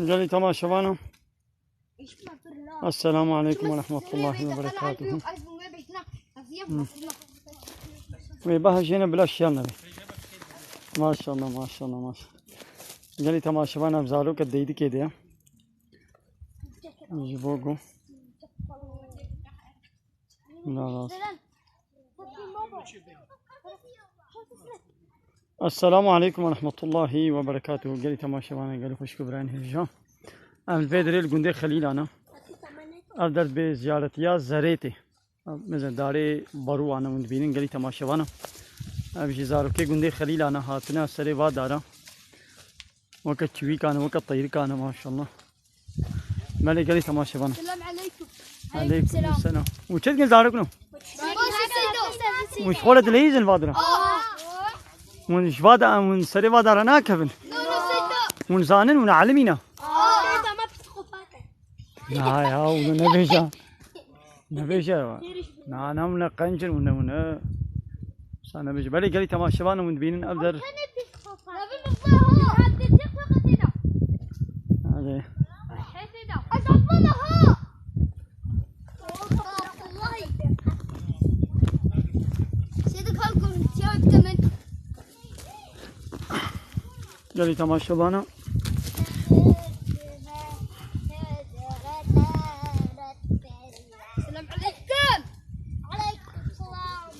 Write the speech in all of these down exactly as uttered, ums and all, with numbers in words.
Gelî temaşevana. Esselamu aleykum ve rahmetullahi ve berekatuhu. Wê baha jêne bila şiyan nebe. Maşallah, maşallah, maşallah. Gelî temaşevana, ev zaroke deydikê de ye. Ji bo ku Bila rast. Esselamu aleykum ve rahmetullahi ve berekatuhu. Gelî temaşevana, gelî xweşik û birayên hêja. Em li vê derê li gundê Xelîlan e. Ev der dibê ziyaretiya Zerêtê. Meze darê Barû ane hûn dibînin, gelî temaşevana. Ev jî zarokê gundê Xelîlan e, hatine serê va dara. Weke çivîkan e, weke teyrikan e, maşallah. Belê, gelî temaşevan. Selam aleykum. Aleykum selam. Û çi dikin zarok no? Hûn ji xwe re dileyîzin vadira? Hûn ji vada, hûn serê vadara nakevin? Hûn zanin, hûn elimîne? Na ya, hûn nebêja. Nebêje. Na, na, hûn ne qenc in, hûn ne, hûn ne. Sa nebêje. Belê, gelî temaşevan hûn dibînin ev der. Hadi. Gelî temaşevana. Selam aleykum. Aleykum selam.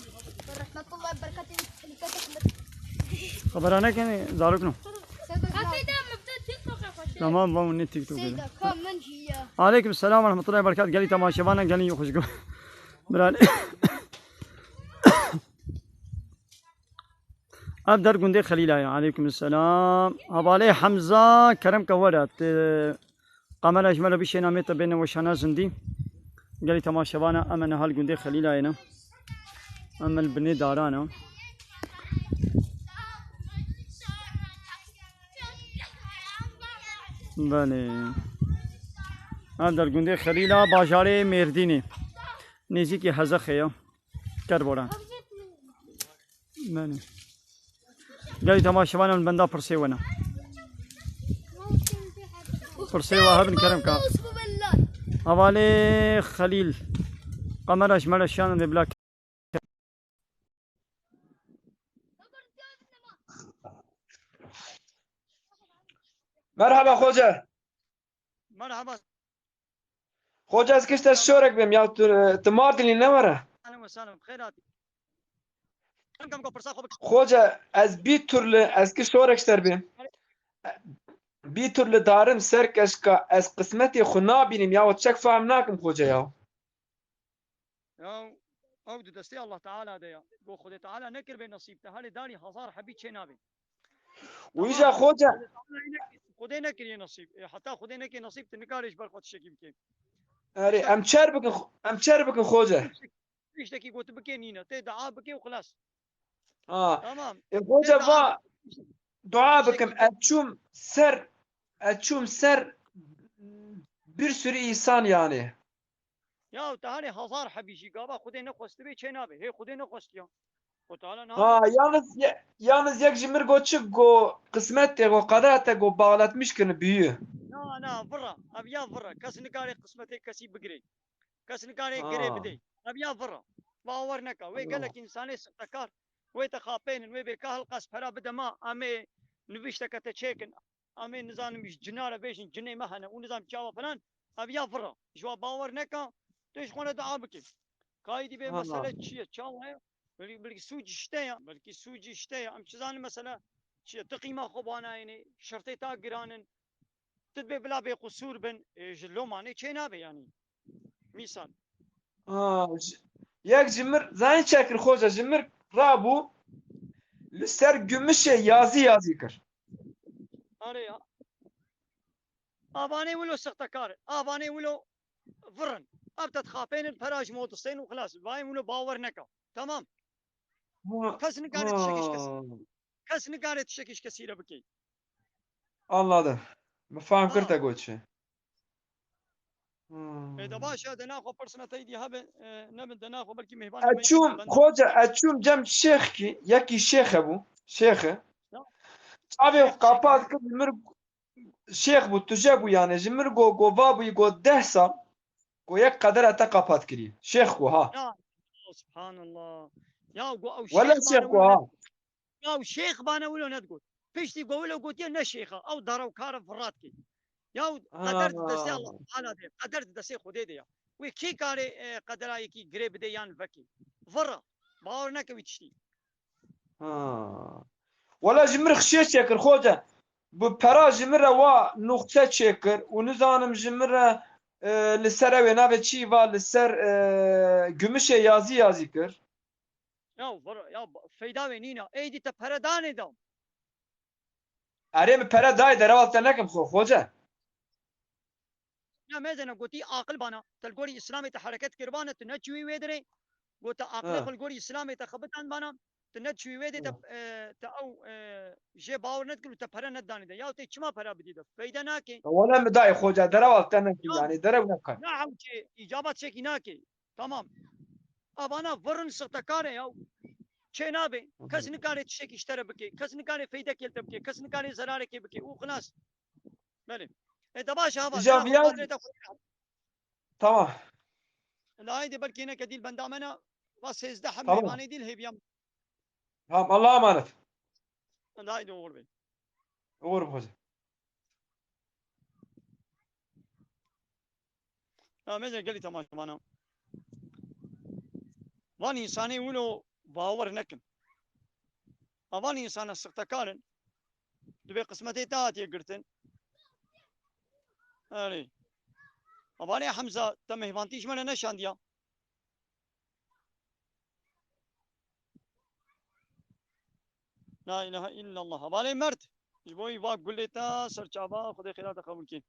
Ve rahmetullahi ve berekatuhu. Xebera nekenê, zarok no. Tamam, va min ne TikTok. Aleykum selam ve rahmetullahi ve berekatuhu. Gelî temaşevana, gelî xweşik. Biran. Ev der gundê Xelîla ye. Aleykum selam. Hevalê Hemza, kerem ke were. Te, kamera ji me re bişêne, em ê te bêne weşana zindî. Gelî temaşevana, em ê niha li gundê Xelîlayê ne. Em ê li binê daran e. Belê. Ev der gundê Xelîla, bajarê Mêrdînê. Nêzîkî Hezexê ye. Kerboran. Belê. Gelî temaşevanan benda pirsê we ne. Pirsê we hebin kerem ka. Hevalê Xelîl. Kamera ji me re şiyan de bila. Merhaba xoca. Merhaba. Xoca, ez kişte şorek bêm ya, tu, tu Mardinlî ne were? Selam ve selam, xêr hatî. Em kam ko pirsa xwe bik- Xoca, ez bî tur li, ez ki şorek ser bêm. Bî tur li darim serkeşka, ez qismetê xwe nabînim ya, çek fehm nakim xoca ya. Ya, ew di destê Allah Teala de ya. Go Xwedê Teala nekir bê nesîb te. Herê darî hezar hebî çê nabê. Û îja xoca. Xwedê nekiriye nesîb. E, heta Xwedê nekê nesîb, tu nikarê ji ber xwe tiştekî bikê. Erê, em çer bikin, em çer bikin xoca. Tiştekî got bikê nîne. Tê dua bikê û xilas. Ha. Tamam. E, xoca va dua bikim. Ez çûm ser, ez çûm ser bir sürü insan yani. Ya te hanê hezar hebî jî gava Xwedê nexwestibê çê nabe. Hê Xwedê nexwestiya. Xwe Teala niha Ha, nexwest. Yalnız ye-, yalnız yek ji mir got çi go qismet te go qada te go bağlatmış kirin büyü. Na, na, vira. Ev ya vira. Kes nikare qismetê kesî bigirê. Kes nikare girê Ha. Bidê. Ev ya vira. Bawer neka. Wê Allah. Gelek insanê sixtekar. Wê te xapênin. Wê bê ka hilqas pera bide ma. Em ê nivîşteke te çêkin. Em ê nizanim ji cina re bêjin, cinê me hene û nizam çawa filan, ev ya vira. Ji wa bawer neka, tu ji xwe re dua bike. Kayî dî bê Ha. Mesele çi ye, çawa ye? Belkî, belkî sûc ji te ye, belkî sûc ji te ye. Em çi zanin mesele çi ye? Tu qîma xwe banayênê, şertê ta giran in. Tu dibê bila bê qusûr bin, ê, ji lomanê çê nabe yanî. Mîsal. Ha, ji-, yek ji mir, zanî çekir xoca, ji mir rabû, li ser gümüşê yazî yazî kir. Are ya. Avanê wilo sextekar, avanê wilo virin. Ev te dixapênin, pera ji modistên û xilas. Vayê wilo bawer neka. Tamam. Ha, Kes nikare tiştekî ji kes. Ha. Kes nikare tiştekî ji kesî re bikê. Anladım. Min fehm kir Ha. Te got çi. Hmm. E, de baş e, de naxwe pirsina te îdî hebe, e, nebin, de naxwe belkî mêhvan Ez hebe çûm, bende. Xoca, ez çûm cem şêxkî, yekî şêx hebû, şêxe. Ya. Çavê Ya, qapa şêx. Dikir, li mir şêx bû, tuje bû yani. Ji min go, go va bûyî go deh sal. Go yek qedera te qapat kirî. Şêx go ha. Ya, subhanallah. Ya go ew Wele şêx şêx bana go wilo ha. Ya şêx bana wilo nedigot. Piştî go wilo gotiye ne şêxa. Ew darewkar e, virat kê. Ya qeder di destê Allah Teala de. Qeder di destê Xwedê de ya. Wê kê karê, e, qedera yekî girê bide yan vekê. Vira. Bawer neke wî tiştî. Ha. Wela ji min re xişê çêkir, xoce. Bi pera ji min re wa nuqte çêkir û nizanim ji min re, e, li ser ew ê navê çi va li ser, e, gumuşê yazî yazî kir. Ya, vira, ya, ba-, feyda wê nîna. Êdî te pere danê da. Erê, min pere dayê, derewa te nekim xo-, xoce. Ya mezene gotî aqil bana, te li gorî Îslamê te hereket kiribane, tu neçûyî wê dirê. Got te aqilê Ha. xwe li gorî Îslamê te xebitand bana, tu neçûyî wê dê te, Ha. e, te ew, e, jê bawer nedikir û te pere nedanî de. Ya tê çima pere bidî de? Feyde nake. Wele min dayê xoca, derewa te nekim Ya, yani, derew nekar. Ne hewce, îcabat çekî nake. Tamam. Avana virin sixtekar e ya. Çê nabe. Kes nikare tiştekî ji te re bike. Kes nikare feydekê li te bike. Kes nikare zerareke bike. Û xilas. Belê. E de baş e, hava. Îca viyan. Tamam. La haydi belkî neke dîl benda me ne. Va sêzdeh Tamam. mêvanê dîl hêviyam. Tamam. Allah'a emanet. La haydi uğur be. Uğur be. Ya mêze gelî temaşevana. Van însanê wilo bawer nekin. A van însana sixtekar in. Dibê qismetê te hatiye girtin. Erê. A vanê Hemza te mêhvantî ji me re neşandiya. La ilahe illallah. Hevalê merd. Ji bo îva gulê te serçava Xwedê xêra te qebûl kê.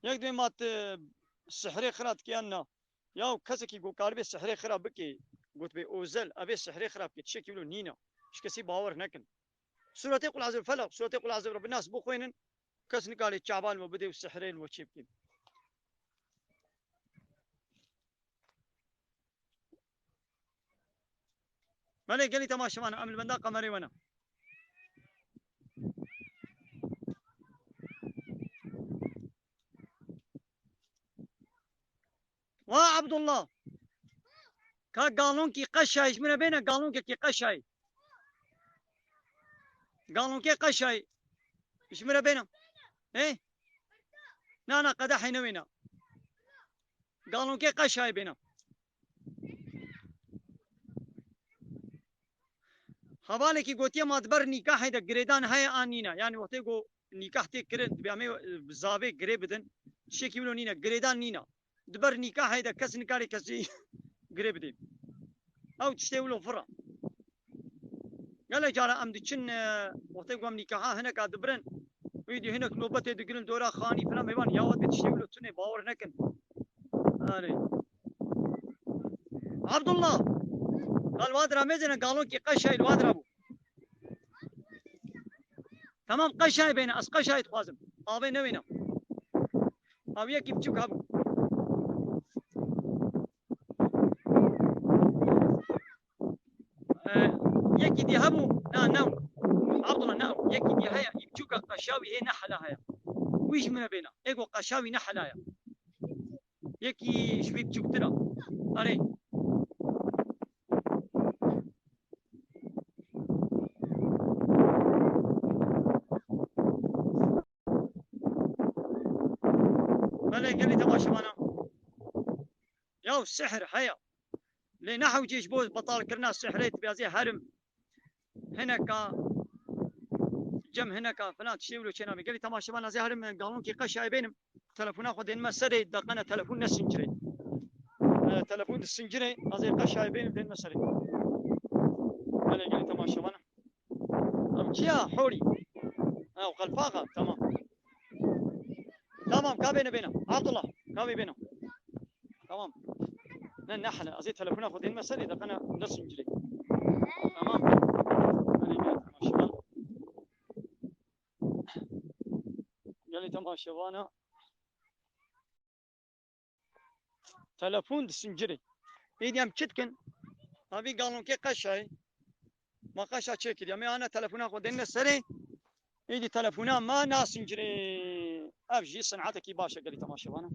Yek dibê ma tu sihrê xira dikê yan na. Ya kesekî ku karibê sihrê xira bikê, gotibê Ozel, evê sihrê xira bikê. Tiştekî wilo nîne. Ji kesî bawer nekin. Suretê Qul Azeb Felak, suretê Qul Azeb Rebbin Nas bixwênin. Kes nikare çavan we bidê û sihrê li we çê bikê. Belê gelî temaşevan, em li benda kamerê we ne. Wa Abdullah. Ka galonkî qeşayê ji min re bêne, galonkekî qeşayê. Galonkê qeşayê ji min re bêne. Ê? Na, na, qedehê newêne. Galonkê qeşayê bêne. Hevalekî gotiye ma di ber nîkahê de girêdan heye an nîne. Yanî wextê ku nîkah tê kirin, dibê em ê, e, bi zavê girê bidin. Tiştekî wilo nîne, girêdan nîne. Di ber nîkahê de kes nikare kesî girê bidê. Ew tiştê wilo vira. Gelek cara em diçin, e, wextê ku em nîkaha hineka dibirin, wî dî hinek nobetê digirin dora xanî filan mêvan, ya wextê tiştê wilo tune, bawer nekin. Erê. Abdullah. Gal vadira mezene galonkî qeşayê li vadira bû. Tamam, qeşayê bêne, ez qeşayê dixwazim. Avê newêne. Ew yekî biçûk hebû. E, yekî dî hebû, na, new. Abdullah, new. Yekî dî heye, î biçûka qeşawî hê ne hela heye. Wî ji min re bêne. Ê ku qeşawî ne hela ye. Yekî ji vî biçûktir e. Erê. Belê gelî temaşevana. Ya sihr heye. Lê ne hewcê ji bo betalkirina sihrê dibê ez ê herim. Hineka, cem hineka filan tiştê wilo çênabê. Gelî temaşevan, ez ê herim galonkî qeşayê bênim. Telefona xwe dênime serê, deqene telefon nesincirê. E, telefon disincirê, ez ê qeşayê bênim dênime serê. Belê gelî temaşevan. Ew çi ya? Horî. Ew qelfaxa. Tamam. Tamam, ka bêne bêne. Abdullah, ka bê bêne. Tamam. Ne, ne hele. Ez ê telefona xwe dênime serê, deqene nesincirê. Tamam. Gelê gelê temaşevan. Gelê temaşevana. Telefon disincirê. Êdî em çi dikin? Ha vî galonkê qeşayê. Ma qeşa çêkiriye. Em ê ana telefona xwe dênine serê. Êdî telefona me nasincirê. Ev jî sinetekî baş e gelî temaşevana.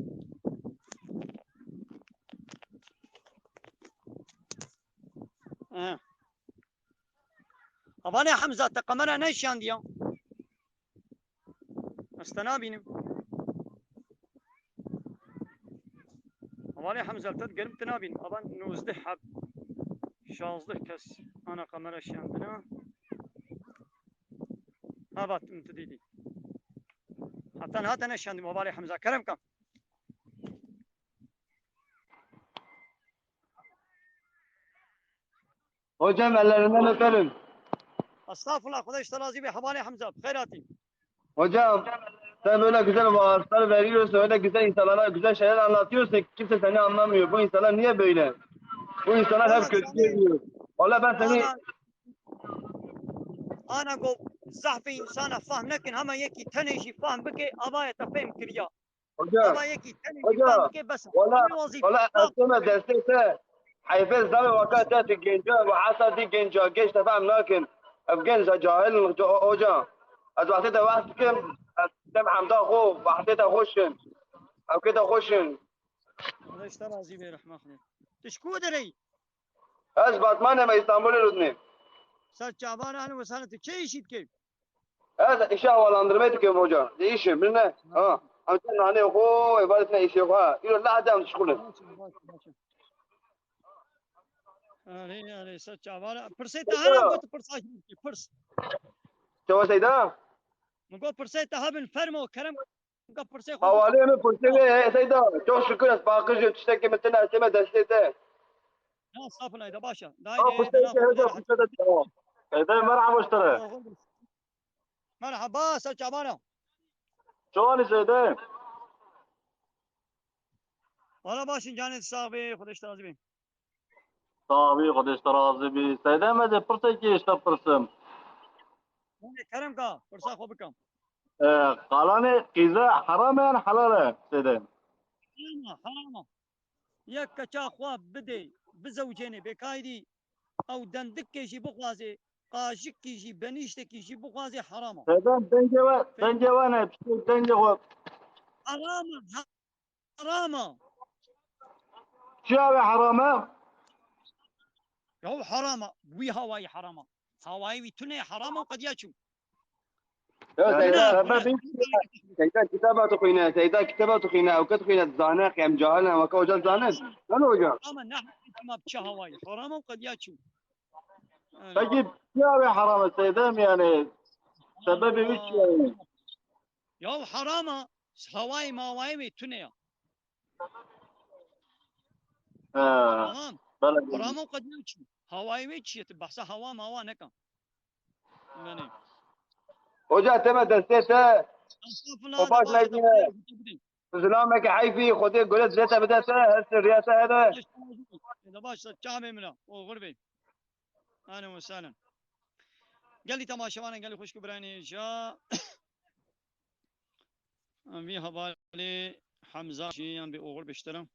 Ehe. Hevalê Hemza, te kamera neşandiya. Ez te nabînim. Hevalê Hemza, te digerim, te nabînim. Avan nozdeh heb. Şazdeh kes ana kamera şandina. Havat, min tu dîdî. Heta niha te neşandim, hevalê Hemza. Kerem ka. Hocam, ellerinden öperim. Estağfurullah, Xwedê ji te razî be, hevalê Hemza, bi xêr hatî. Hocam, sen böyle güzel vaazlar veriyorsun, öyle güzel insanlara güzel şeyler anlatıyorsun ki kimse seni anlamıyor. Bu insanlar niye böyle? Bu insanlar hep kötü diyor. Valla ben seni Ana, ana go, zehfê insana fahm nekin, hema yekî tenê jî fahm bike, ava ye te fêm kiriya. Hoca, Ama yekî tenê hoca, jî bike bes. Wala, Wala wazîfe. Wala ez teme destê te. Heyfê zavê waka te tu genca ve heta dî genca geç te fehm nakin. Ev genca cahil in, hoca, hoca. Ez wextê te wehs dikim, ez dem hemda xwe, wextê te xweş in. Ew kê te xweş in. Xwedê ji te razî be, rehma Xwedê. Tu ji ku derê yî? Ez Batmanê me, Îstanbulê rûdinê. Ser çavan, ehlen we sehlen, tu çi îşî dikey? Ez îşe havalandırma dikim hoca. Ne işim, bilmem. Ha. Em sen nane xo, ibadet ne işe xo. Îro la hadi em şuxulin. Baş, baş, baş. Erê, erê, ser çavan. Pirsê te hene, got pirsa jî, pirs. Çawa Seyda? Min got pirsê te hebin, fermo, kerem, got pirsê xwe. Havalê min pirsê wê, Seyda. Çok şükür ez paqij im, tiştekî min tune, ez teme destê te. Ya, estağfurullah, da başa. Dayê, Aa, pirsê te heda, pirsê de. Seyda, merhaba ji te re. Merhaba, ser çavana. Çawan î Seyde? Wala baş in, canê sax bê, Xwedê ji te razî bê. Sax bî, Xwedê ji te razî bî. Seyde, me dê pirsekê ji te pirsim. Hûn ê kerem ka, pirsa xwe bikim. E, qalanê qîze heram e yan helal e, Seyde? Heram e, heram e. Yek keça xwe bidê, bizewcênê, bêkaydî ew dendikê jî bixwazê, qaşikî jî, benîştekî jî bixwazê, heram e. Seyda, dengê we, dengê we ne, dengê xwe. Heram e, heram e. Çiya wê heram e? Ya heram e, wî hawayî heram e. Hawayê wî tune, heram e û qediya çû. Ya Seyda, Seyda, kitaba dixwîne, Seyda kitaba dixwîne, ew ke dixwîne dizane, em cahil ne, weke hoca dizane. Nano hoca. Heram e, ne hikma bi çi hawayî. Heram e û qediya çû. Peki, çiya wê heram e Seyda, em yani, sebebi wî çi ye? Ya heram e, hawayê mawayê wê tune ya. He. Tamam. Bele. Heram e û qediya çû. Hawayê wê çi ye? Tu behsa hawa mawa neka. Yani. Hoca, teme destê te. Estağfurullah, Xwe baş da baş da nekine. Zilameke heyfî, Xwedê gure dilê te bide te, her sirriya te hebe. Baş da baş da, çavê min e, oxir bê. Ehlen we sehlen. Gelî temaşevanan, gelî xwişk û birayên hêja. Em vî hevalê Hemza jî yan bê oxir bê ji te re.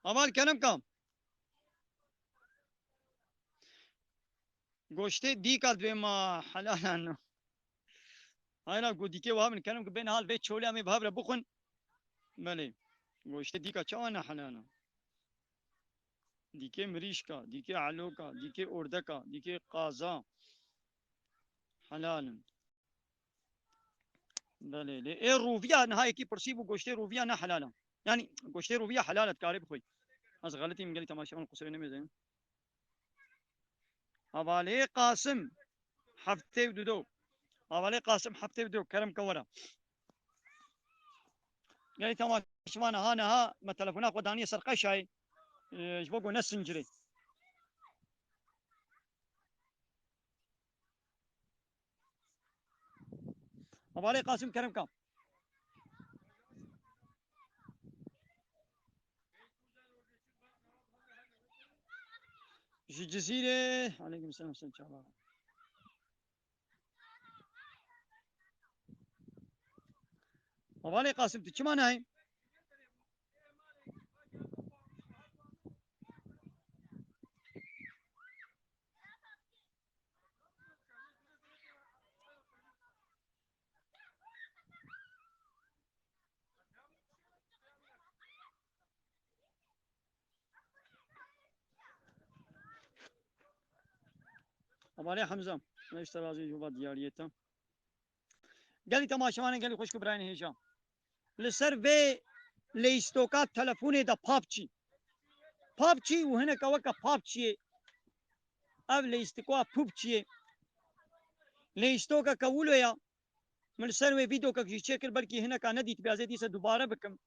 Heval kerem ka. Goştê dîka divê ma helal e. Hayra ku dîkê wiha bin kerem ku bên hal vê çolê em ê bi hev re bixwin. Belê. Goştê dîka çawa ne helal e? Dîkê mirîşka, dîkê eloka, dîkê ordeka, dîkê qaza. Helal in. Belê, lê ê rûviya niha yekî pirsî bû, goştê rûviya ne helal e. Yani goştê rûviya helal e, dikarê bixwî. Ez xeletî min gelî temaşevan qusirê nemêzeyim. Hevalê Qasim, heftê û du do. Hevalê Qasim, heftê û du, kerem ke were. Gelî temaşevan, ha niha me telefona xwe daniye ser qeşayê, e, ji bo ku nesincirê. Hevalê Qasim kerem ka. Ji Cizîrê. Aleykum selam, sen çava. Hevalê Qasim, tu çima nayê? Hevalê Hemza, ne işte razî ji va diyariyê te. Gelî temaşevanên gelî xweşk û birayên hêja. Li ser vê leystoka telefonê de PUBG. PUBG û hineke weke PUBG'yê. Ev leystoka PUBG'yê. Leystoka ke wilo ya. Min li ser wê vîdeokek jî çêkir, belkî hineka nedîtibî, ez ê dîsa dubare bikim.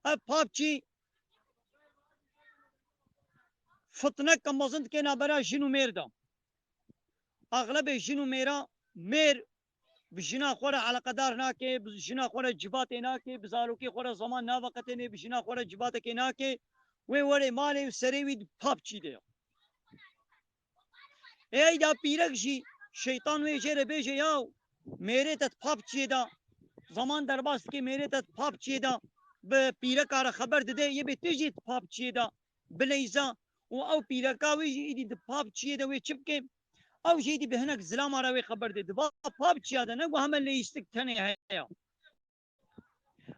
Ev PUBG fitneke mezin dike navbera jin û mêr de. Exlebê jin û mêra, mêr bi jina xwe re eleqedar nake, bi jina xwe re civatê nake, bi zarokê xwe re zeman naveqetêne, bi jina xwe re civatekê nake. Wê were malê û serê wî di PUBG de ya. Ê eyda pîrek jî şeytan wê jê re bêje, yaw, mêrê te di PUBG'yê de, zaman derbas dike, mêrê te di PUBG'yê de, bi pîreka re xeber dide, yê bê tu jî di PUBG'yê de bileyza û ew pîreka wê jî îdî di PUBG'yê de wê çi bike? Ew jî îdî bi hinek zilama re wê xeber dide. Di va PUBG'ya de ne ku heme leyîstik tenê heye.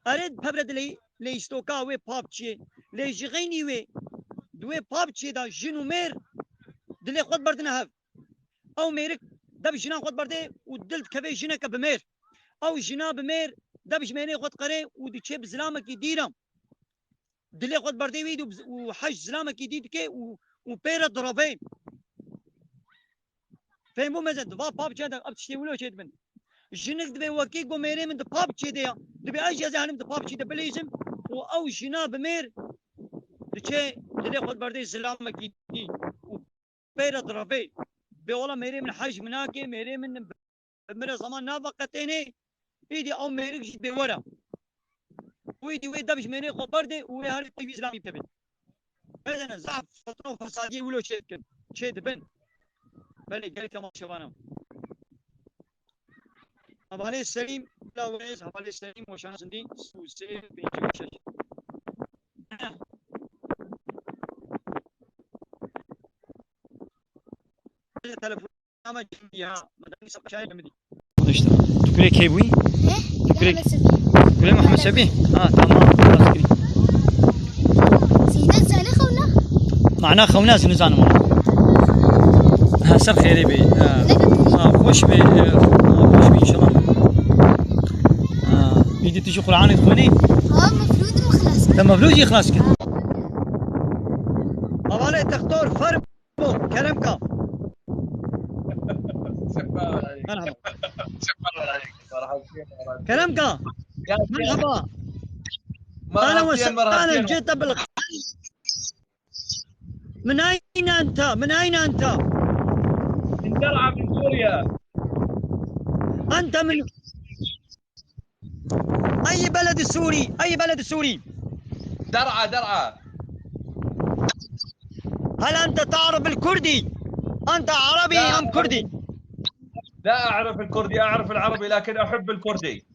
Erê, pevre dilê leyîstoka wê PUBG'ê, lê ji xeynî wê di wê PUBG'ê de jin û mêr dilê xwe diberdine hev. Ew mêrik dev jina xwe diberdê û dil dikeve jineke bi mêr. Ew jina bi mêr dev ji mêrê xwe diqere û diçe bi zilamekî dî re. Dilê xwe diberdê wî û, û hej zilamekî dî dike û, û pê re direve. Fêm bû mezin, di va PUBG'ê de ev tiştê wilo çêdibin. Jinik divê wekî ku mêrê min di PUBG'ê de ya. Divê ez jî ez ê herim di PUBG'ê de bileyzim û ew jina bi mêr diçe dilê xwe diberdê zilamekî dî û pê re direvê. Bê wela mêrê min hej min nake, mêrê min bi min re zeman naveqetêne. Îdî ew mêrik jî bêwer e. Û îdî wê dev ji mêrê xwe berdê û wê herî pey wî zilamî bikevê. Bedene zaf fitne û fesadiyê wilo çê dikin, çê dibin. Belê gelek temaşevan e. Hevalê Selîm, bila wêz, hevalê Selîm, weşana zindî, sê û sê, pêncî û şeş. Telefon. Ama şimdi ya, madem insan aşağıya gelmedi. İşte. Tu kurê kê bûyî? He? Tu kurê, Mehmet Sebi. Kurê Mehmet Sebi? Ha, tamam. Rast girî. Sîne zane xewna? Mana xewna ez nizanim. Ha, ser xêrê bê. Ha. Ne götüreyim? Ha, xweş bê. Ha, xweş bê inşallah. Ha, îdî tu jî Qur'anê dixwînî? Ha, mevlûd mi xilas kir? Te mevlûd jî xilas kir? Hevalê textor ferm. Bo, Kerem Ka. Merhaba. Kerem Ka. Merhaba. Ahlan ve sahlan, cita bil khair. Min ayna enta, min ayna enta. Min Der'a, min Suriye. Enta min أي بلد سوري؟ أي بلد سوري؟ درعا، درعا. هل أنت تعرف الكردي؟ أنت عربي أم كردي؟ لا أعرف الكردي، أعرف العربي لكن أحب الكردي.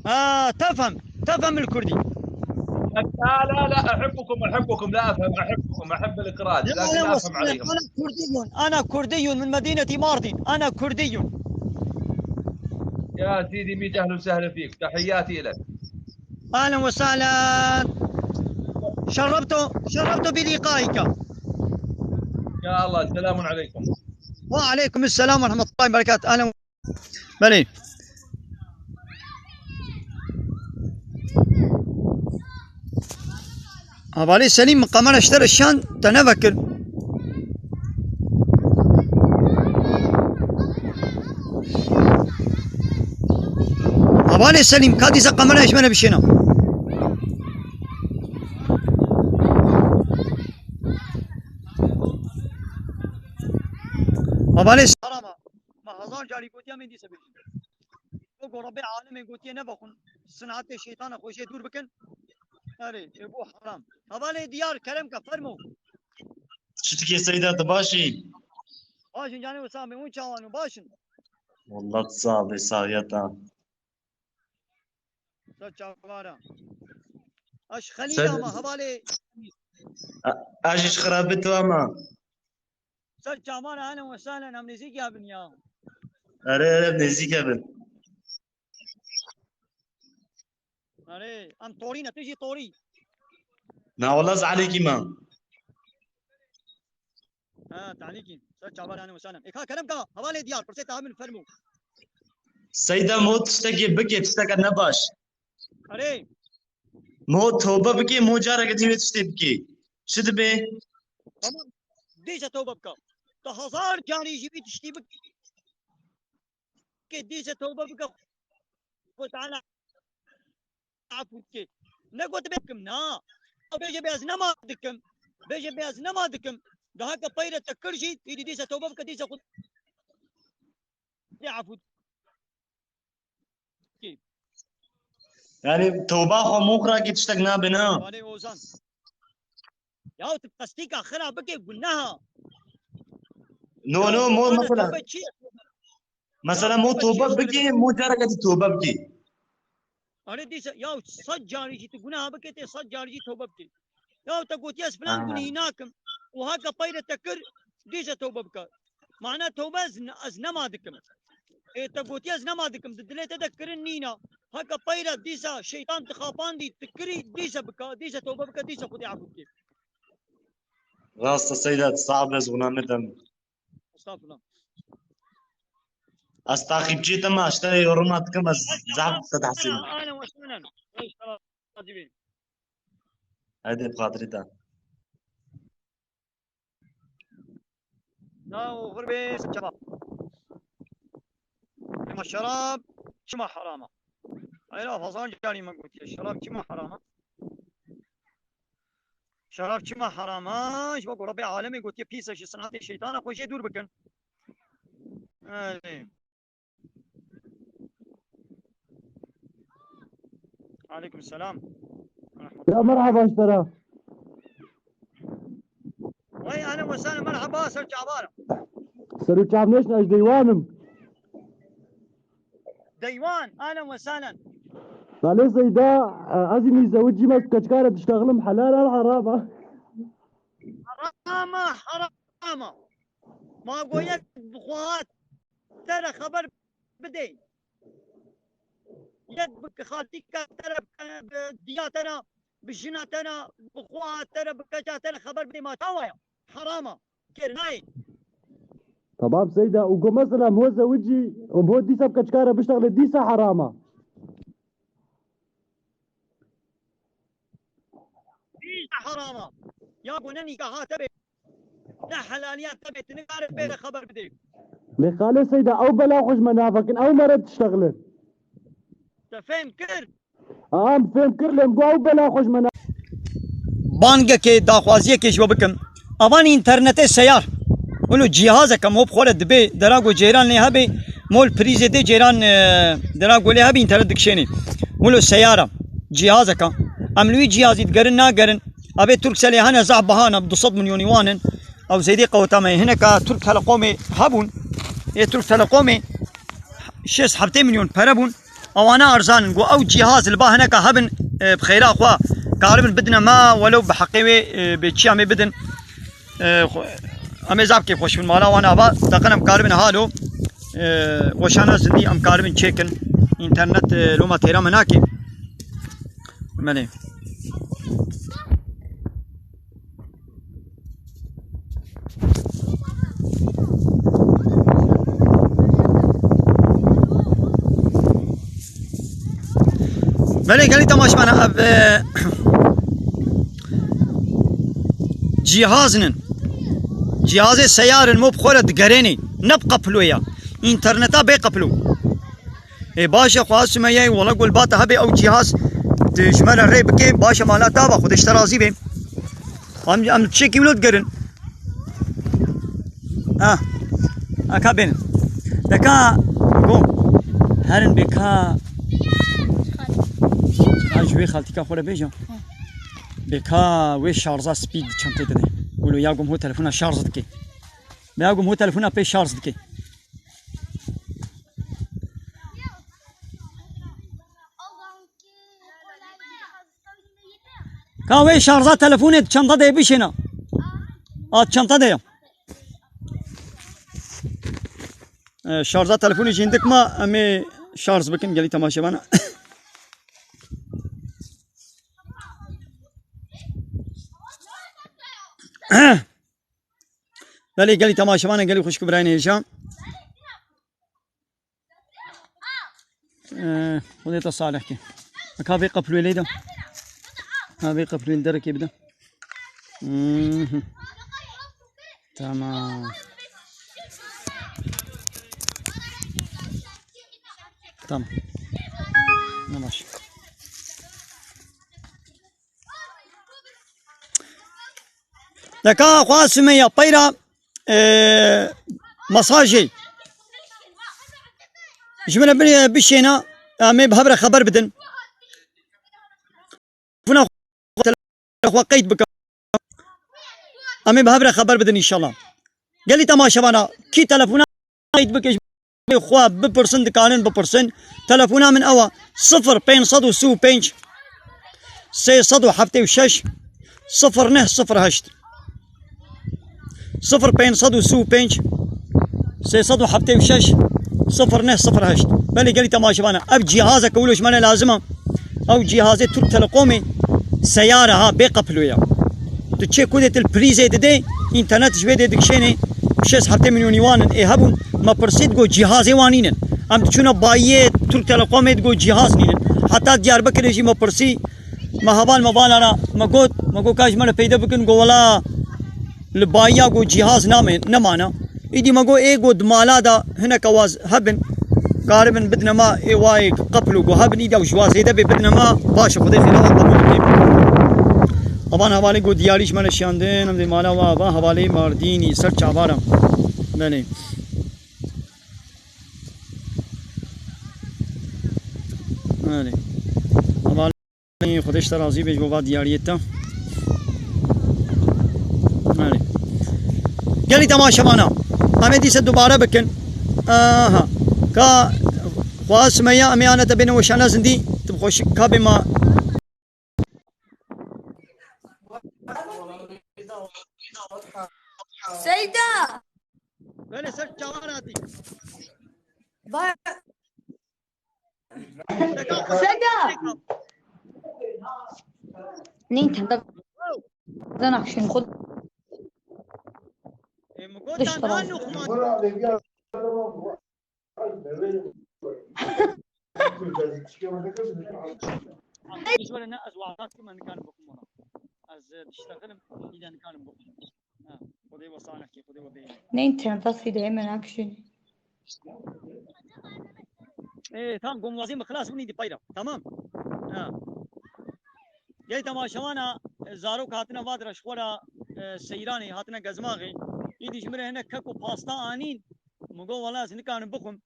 آه، تفهم، تفهم الكردي. لا، لا، لا، أحبكم، أحبكم، لا أفهم، أحبكم، أحب الكراد، لكن لا أفهم عليهم. أنا كردي، أنا كردي من مدينة ماردين، أنا كردي. يا سيدي، ميت أهلا وسهلا فيك، تحياتي لك. أهلا وسهلا، شرفت، شرفت بلقائك. يا الله، السلام عليكم. وعليكم السلام ورحمة الله وبركاته. أهلا. Belê. Hevalê Selîm, min kamera ji te re şand, te nevekir. Hevalê Selîm, ka dîsa kamerayê ji me re bişêne. Hevalê Selîm. Me hezar carî gotiye, em ê dîsa bêjin. Wek ku Rebbê alemê gotiye, nevexwin, sinatê şeytana xwe jê dûr bikin. Erê, ê bo heram. Hevalê Diyar, Kerem ke, fermo. Çi dikê Seyda, tu baş î? Baş in canê wisa, me hûn çawan û baş in? Wallah tu sax bî, saxiya te. Ser çavara. Aş Xelîl ama hevalê. A-, aş iş xirabit tu ama. Ser çavara, ehlen ve sehlen, em nêzîkî hebin ya. Erê, erê, nêzîk hebin. Erê, em torî ne, tu jî torî. Na, wala ez alîkî me. Ha, talîkî. Ser çavan, ahlen we sahlen. Ê ka kerem ka, hevalê diyar, pirsê te hebin, fermû. Seyda, mo tiştekê bike, tişteke ne baş. Erê. Mo tobe bike, mo careke dî wê tiştê bike. Çi dibe? Tamam. Dîse tobe bike. Tu hezar carî jî wî tiştî bike. Ke dîse tobe bike. Xwe Teala afû bike. Ne got bê bikim, na. Bêje bê ez nema dikim. Bêje bê ez nema dikim. Daha ke peyre te kir jî, îdî dîse tobe bike, dîse Xwedê afû bike. Yani toba xwe mo xira ki tiştek nabe, na. Wale Ozan. Ya tu qestîka xira bike guneha. No, no, mo mesela. Mesela mo tobe bike, mo careke dî tobe bike. Erê dîse, ya sed carî jî tu guneha bike, tê sed carî jî tobe bike. Ya te gotiye ez filan gunehî nakim. Û haka peyre te kir, dîse tobe bike. Mana tobe ez, ne- ez nema dikim. Ê te gotiye ez nema dikim. Di dilê te de kirin nîna. Haka peyre dîsa şeytan dixapandî, tu kirî, dîse bike, dîse tobe bike, dîse Xwedê afû bike. Rast e Seyda, sağ ol, ez gunamê dem. Estağfurullah. Ez takipçi te me, işte yoruma dikim, ez zaf te tahsîn. Ahlen ve sahlen. Ey, sana razı bin. Hadi Kadri de. Na o xurbe şerab. Ama şerab çima harama? Hayra fazan canî me gotiye. Şerab çima harama? Şerab çima harama? Ji bo Rabbê alemê gotiye pîs e, ji sinatê şeytana xwe jê dûr bikin. Ey. Aleyküm selam. Ya merhaba ji te re. Vay ahlen ve sahlen, merhaba, ser çavan. Ser û çav neşin, ez deywanim. Deywan, ahlen ve sahlen. Salê Seyda, ez jî mîzewicî me, keçikare diştexlim, helal an harama? Harama, harama. Ma go yek bi xwe te re xeber bidê. Yek bi xaltîka te re, bi diya te re, bi jina te re, bi xwe te re, bi keça te re xeber bidê, ma çawa ya? Harama. Kêr nayê. Tamam Seyda, û go mesela mo zewicî û mo dîsa bi keçikare biştexlê dîsa harama? Dîsa harama. Ya go ne nîkaha te bê, ne helaliya te bê, tu nikarin bê re xeber bidê. Lê Xalê Seyda, ew bela xwe ji me navekin, ew me re diştexlin. Te fêm kir? Em fêm kir, lê em got ew bela xwe ji me navekin. Bangekê, daxwaziyekê ji we bikim. Avan înternetê seyar. Wilo cîhazeke mo bi xwe re dibê, dera ku ceyran lê hebê, mol prîzê dê ceyran, e, dera ku lê hebê înternet dikişênê. Wilo seyara, cîhazeke. Em li wî cîhazî digerin nagerin. Evê Turkcellê hene zehf biha ne, bi du sed milyonî wan in. Ew zêdî qeweta me. Hineka Türk Telekomê hebûn. Ê Türk Telekomê şêst heftê milyon pere bûn. Ewana erzan in. Got ew cîhaz li ba hineka hebin, e, bi xêra xwe karibin bidine me, welew bi heqê wê, e, bê çiya me bidin. E, xwe-, em ê zaf kêfxweş bin. Mala wan ava teqin em karibin halo, e, weşana zindî em karibin çêkin. Înternet, e, loma têra me nake. Belê. Belê gelî temaşebana ev, e, cîhaz nin. Cîhazê seyar in, mo bi xwe re digerênê. Ne bi qeploya. Înterneta bê qeplo. Ê baş e, xwaz çime ye, wela gul bata hebê ew cîhaz tu ji me re rê bike, baş e mala tava, Xwedê ji te razî be. Em, em çekî wilo digerin. Ha. Ha, ka bênin. Deka, go. Herin bê ka. Ha, ji wê xaltîka xwe re bêje. Bê ka wê şarja spî di çantê de de. Wilo ya gom ho telefona şarj dike. Bê ya gom ho telefona pê şarj dike. Ka wê şarja telefonê di çanta de bişêne. A çanta de ya. E, şarja telefonê jî hindik ma, em ê şarj bikin gelî temaşevan. Belê gelî temaşevanê, gelî xwişk û birayên hêja. Ee, Xwedê te salih ke. Ka vê qeplûyê lê de. Ka vê qeplûyê derekê bide. Mhm. Tamam. Tamam. Ne baş. Deka xwe Sümeyya peyra, e, mesajê ji min re bi-, bişêne, em ê bi hev re xeber bidin. Telefona xwe qeyd bike. Em ê bi hev re xeber bidin înşallah. Gelî temaşevana kî telefona qeyd bike, ji xwe bipirsin, dikanin bipirsin. Telefona min ew e: sifir pênc sed û sî û pênc, sê sed û heftê û şeş, sifir neh sifir heşt. Sifir pênc sed û sî û pênc, sê sed û heftê û şeş, sifir neh sifir heşt. Belê gelî temaşevana, ev cîhazeke wilo ji me re lazim e. Ew cîhazê Türk Telekomê seyar e ha, bê qeplo ye. Tu çê ku dê tu li prîzê didê, înternet ji wê dê dikişênê, şêst heftê milyonî wan in, ê hebûn, me pirsî digo cîhazê wan nînin. Em diçûne bayiyê Türk Telekomê digo cîhaz nînin. Heta Diyarbekirê jî me pirsî, me heval me vala re me got, me got ka ji me re peyde bikin, go wela li bayiya go cîhaz name, nemane. Îdî me got ê go di mala de hineke waz hebin, karibin bidine me, ê wayê qeplo go hebin, îdî ew ji wa zêde bê bidine me, baş e, Xwedê xêra we qebûl bike. Evan hevalê go diyarî ji me re şiyandin, em dê mala we ava hevalê Mardînî ser çavara. Belê. Belê. Hevalê Xwedê ji te razî be ji bo va diyariyê te. Belê. Gelî temaşevana, em ê dîse dubare bikin. Aha. Ka xwe Sümeyya, em ê ane te bêne weşana zindî. Tu bi xweşik ka bê ma. Seyda! Belê, ser çavan hatî. Va- Seyda! Neyse, da zana kişin xud. E, mi got dişt da tamam. Nanu xuma. Ji were ne ez wexta dikim, ez nikarim bixwim ona. Ez, e, diştexilim, îde nikarim bixwim. Ha, Xwedê we salih kê, Xwedê we bêne. Ne interneta sî de hemen akşin. E, tamam, gomwazî mi xilas bûnî di peyra. Tamam. Ha. Gel temaşewana, e, zarok hatine vadira ji xwe re, e, seyranê, hatine gezmaxê. Îdî ji min re hinek kek û pasta anîn. Min got, wela ez nikarim bixwim.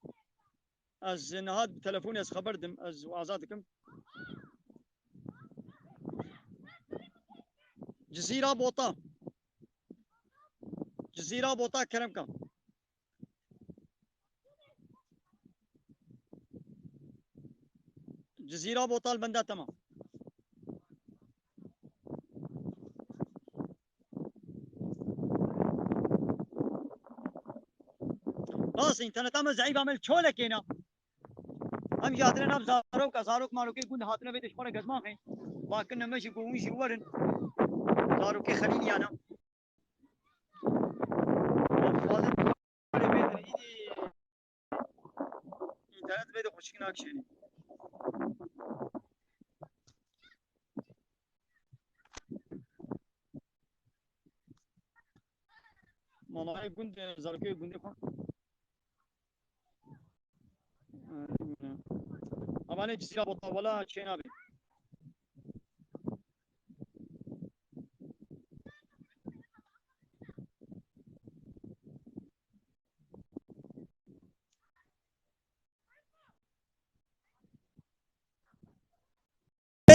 Ez niha bi telefonê ez xeber dim, ez waza dikim. Cizîra Bota. Cizîra Bota, kerem ka. Cizîra Bota li benda tema. Rast, înterneta me zeîf e, me li çolekê ne. Em jî hatine nav zaroka, zarok marokê gund hatine vê dişmana gezmaxê. Vakine me jî go hûn jî werin. Zarokê xelîniyane. Em dixwazin înternet vê de xweşik nakişênî. Manayê gund, zarokê gundê xwe. Amanê Cizîra Bota wela çênabê.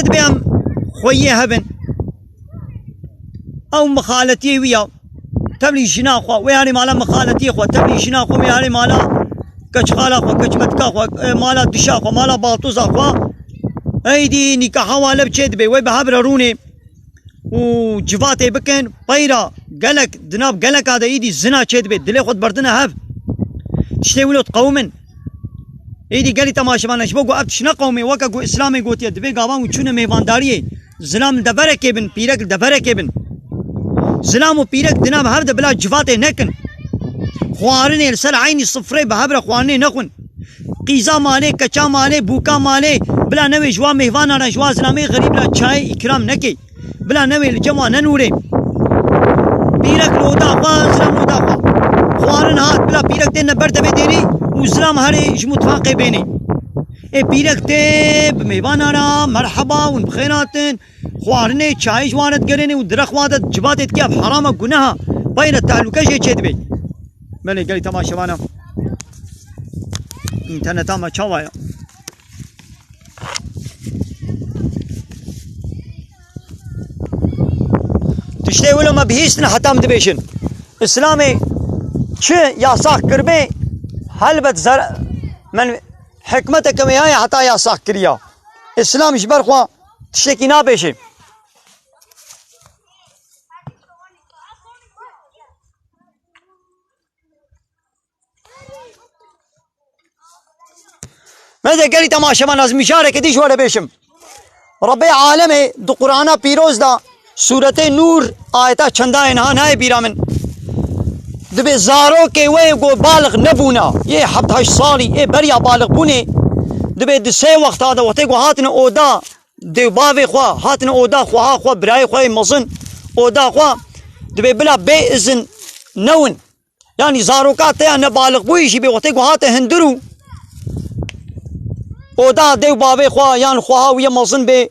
Divê em xweyê hebin. Ew mixaletiyê wî ya. Tevlî jina xwe, wê herê mala mixaletiyê xwe, tevlî jina xwe, wê herê mala keçxala xwe, keçmetika xwe, e, mala dişa xwe, mala baltoza xwe. Eydî nîkaha wa lev çê dibe, wê bi hev re rûnê û civatê bikin, peyra gelek, di nav geleka de îdî zina çê dibe, dilê xwe diberdine hev. Tiştê wilo diqewimin. Êdî gelî temaşevan e, ji bo ku ev tişt neqewimê, weke ku Îslamê gotiye, divê gavan û çûne mêvandariyê, zilam li deverekê bin, pîrek li deverekê bin. Zilam û pîrek di nav hev de bila civatê nekin. Xwarinê li ser eynî sifrê bi hev re xwarinê nexwin. Qîza malê, keça malê, bûka malê, bila newê ji wan mêvanan re, ji wan zilamê xerîb re çayê îkram nekê. Bila newê li cem wan nenûrê. Pîrek li oda xwe, zilam li oda xwe. Xwarin hat, bila pîrek têne ber devê dêrê û zilam herê ji mutfaqê bênê. Ê pîrek tê bi mêvanan re, merheba, hûn bi xêr hatin. Xwarinê, çayê ji wan re digerênê û direxwa de civatê dike, ev herama guneha. Payê re tehlûke jê çêdibê. Belê, gelî temaşevana. Înterneta me çawa ye? Tiştê wilo me bihîstin heta min dibêjin. Îslamê çi yasax kiribê, helbet zer-, men hikmeteke wê heye heta yasax kiriya. Îslam ji ber xwe tiştekî nabêje. Me de gelî temaşevan, ez mijareke dî ji we re bêjim. Rebê alemê di Qur'ana pîroz de sûretê Nûr ayeta çendayê niha nayê bîra min. Dibê zarokê wê ku balix nebûna, yê heft heşt salî, ê beriya balixbûnê, dibê di sê wexta de wextê ku hatine oda dê û bavê xwe, hatine oda xweha xwe, birayê xwe yê mezin, oda xwe, dibê bila bê izin newin. Yanî zaroka te ya nebalixbûyî jî bê wextê ku hate hundir û oda dê û bavê xwe yan xweha wî yê mezin bê,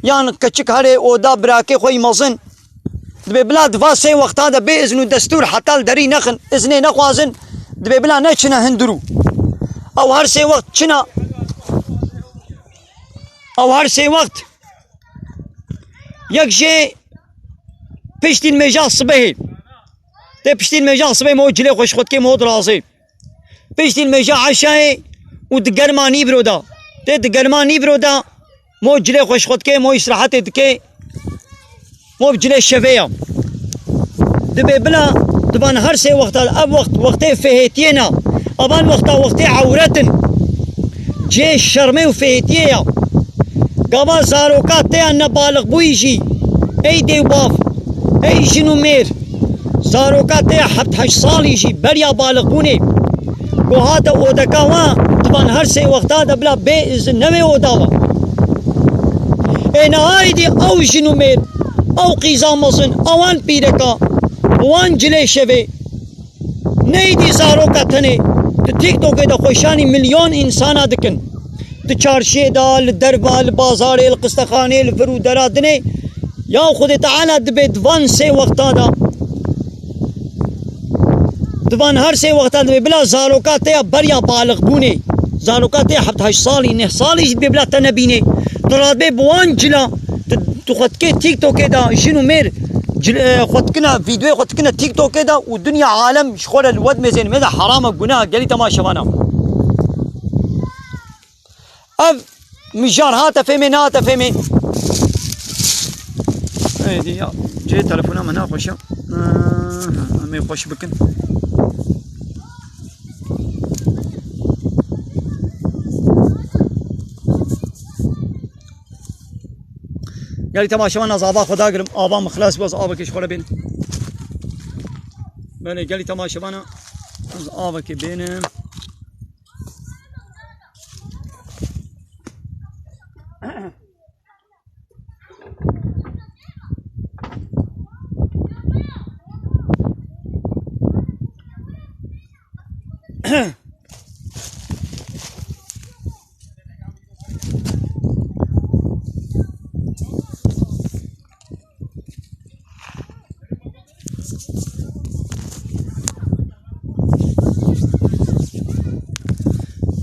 yan keçik herê oda birakê xwe yî mezin. Dibê bila di va sê wexta de bê izin û destûr heta li derî nexin, iznê nexwazin, dibê bila neçine hundir û ew her sê wext çina, ew her sê wext yek jê piştî nimêja sibehê. Tê piştî nimêja sibehê mo cilê xwe ji xwe dikê mo dirazê. Piştî nimêja eşayê û di germa nîvro de. Tê di germa nîvro de mo cilê xwe ji xwe dikê, mo îstirahetê dikê. Mo bi cilê şevê ya. Dibê bila di van her sê wexta, ev wext, wextê fihêtiyê ne. Evan wexta, wextê ewret in. Cihê şermê û fihêtiyê ya. Gava zaroka te ya nebalixbûyî jî, ey dê û bav, ey jin û mêr, zaroka te ya heft heşt salî jî beriya balixbûnê, ku hate odeka wan, di van her sê wexta de bila bê izin newê oda wan. Ê niha êdî ew jin û mêr, ew qîza mezin, ewan pîreka, wan cilê şevê, neyîdî zaroka tenê di TikTokê de xweşanî milyon însana dikin. Di çarşiyê de, li derva, li bazarê, li qistexanê, li vir û dera dinê. Ya Xwedê Teala dibê di van sê wexta de, di van her sê wexta dibê bila zaroka te ya beriya balixbûnê, zaroka te ya heft heşt salî, neh salî jî dibê bila te nebînê. Tu radibê bi wan cila, tu, tu xwe dikê TikTokê de jin û mêr cil-, e, xwe dikine, vîdeoyê xwe dikine TikTokê de û dinya alem ji xwe re li we dimêzêne. Me de herama, guneha, gelî temaşevana. Ev mijar hate fêmê, nehate fêmê. Êdî ya, cihê telefona me naxweş e. Aha, em ê xweş bikin. Gelî temaşevan, ez ava xwe dagirim, ava min xilas bû, ez avekê ji xwe re bênim. Belê, gelî temaşevana, ez avekê bênim.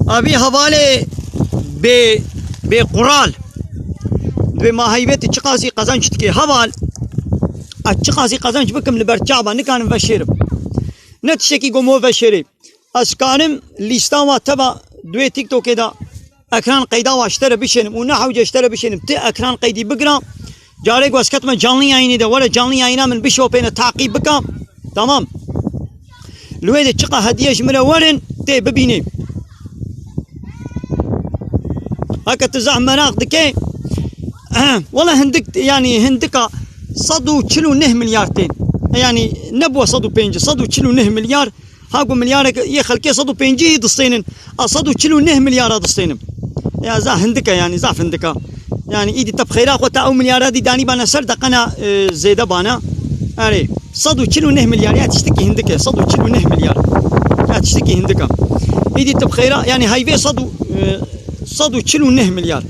Avî hevalê bê, bê qural. Dibê ma heybetî çiqasî qezenç dike. Heval, ez çiqasî qezenç bikim li ber çava nikanim veşêrim. Ne tiştekî gomo veşêrê. Ez kanim lîsta wa teva duê TikTokê de ekran qeyda wa ji te re bişênim û ne hewce ji te re bişênim. Ti ekran qeydî bigira. Carê ku ez ketime canlı yayınê de, were canlı yayına min bişopêne, taqîb bika. Tamam. Li wê de çiqa hediye ji min re werin, tê bibînê. Heke tu zehf meraq dike, wela hindik, yanî hindika sed û çil û neh milyar tên. Yanî nebû sed û pêncî, sed û çil û neh milyar. Ha ku milyarek yê xelkê sed û pêncî distênin, a sed û çil û neh milyara distênim. Ya zaf hindik e, yanî zaf hindik e. Yanî îdî te bi xêra xwe te ew milyara dî danî bana ser deqena, e, zêde bana. Erê, sed û çil û neh milyar ya tiştekî hindik e, sed û çil û neh milyar. Ya tiştekî hindik e. Îdî te bi xêra, yanî heyvê sed û, e, sed û çil û neh milyar.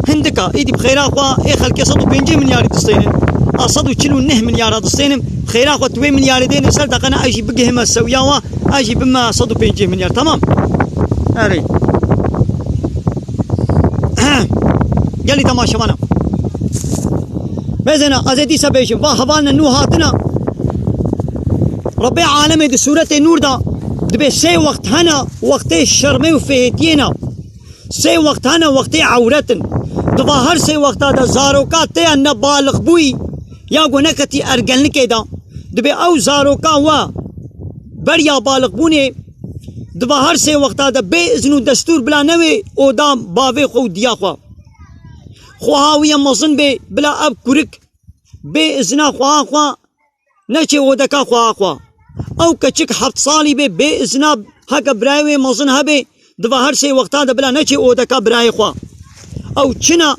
Hindik e, îdî bi xêra xwe ê xelkê sed û pêncî milyarî distênin. A sed û çil û neh milyara distênim. Bi xêra xwe tu wê milyarê dêne ser deqena ez jî bigihime sewiya wa, ez jî bime sed û pêncî milyar. Tamam. Erê. Gelî temaşevana. Bezena, ez ê dîsa bêjim, va hevalne nû hatina. Rebbê alemê di sûretê Nûr da dibê sê wext hene, wextê şermê û fêhêtiyê ne. Sê wext hene, wextê ewret in. Diva her sê wexta de zaroka te ya nebalixbûyî ya ku neketî ergenlikê de, dibê ew zaroka we beriya balixbûnê, diva her sê wexta de bê izin û destûr bila newê oda bavê xwe û diya xwe. Xweha wî ye mezin bê, bila ev kurik bê izina xweha xwe neçê odeka xweha xwe. Ew keçik heft salî bê, bê izina heke birayê wê mezin hebê, diva her sê wexta de bila neçê odeka birayê xwe. Ew çina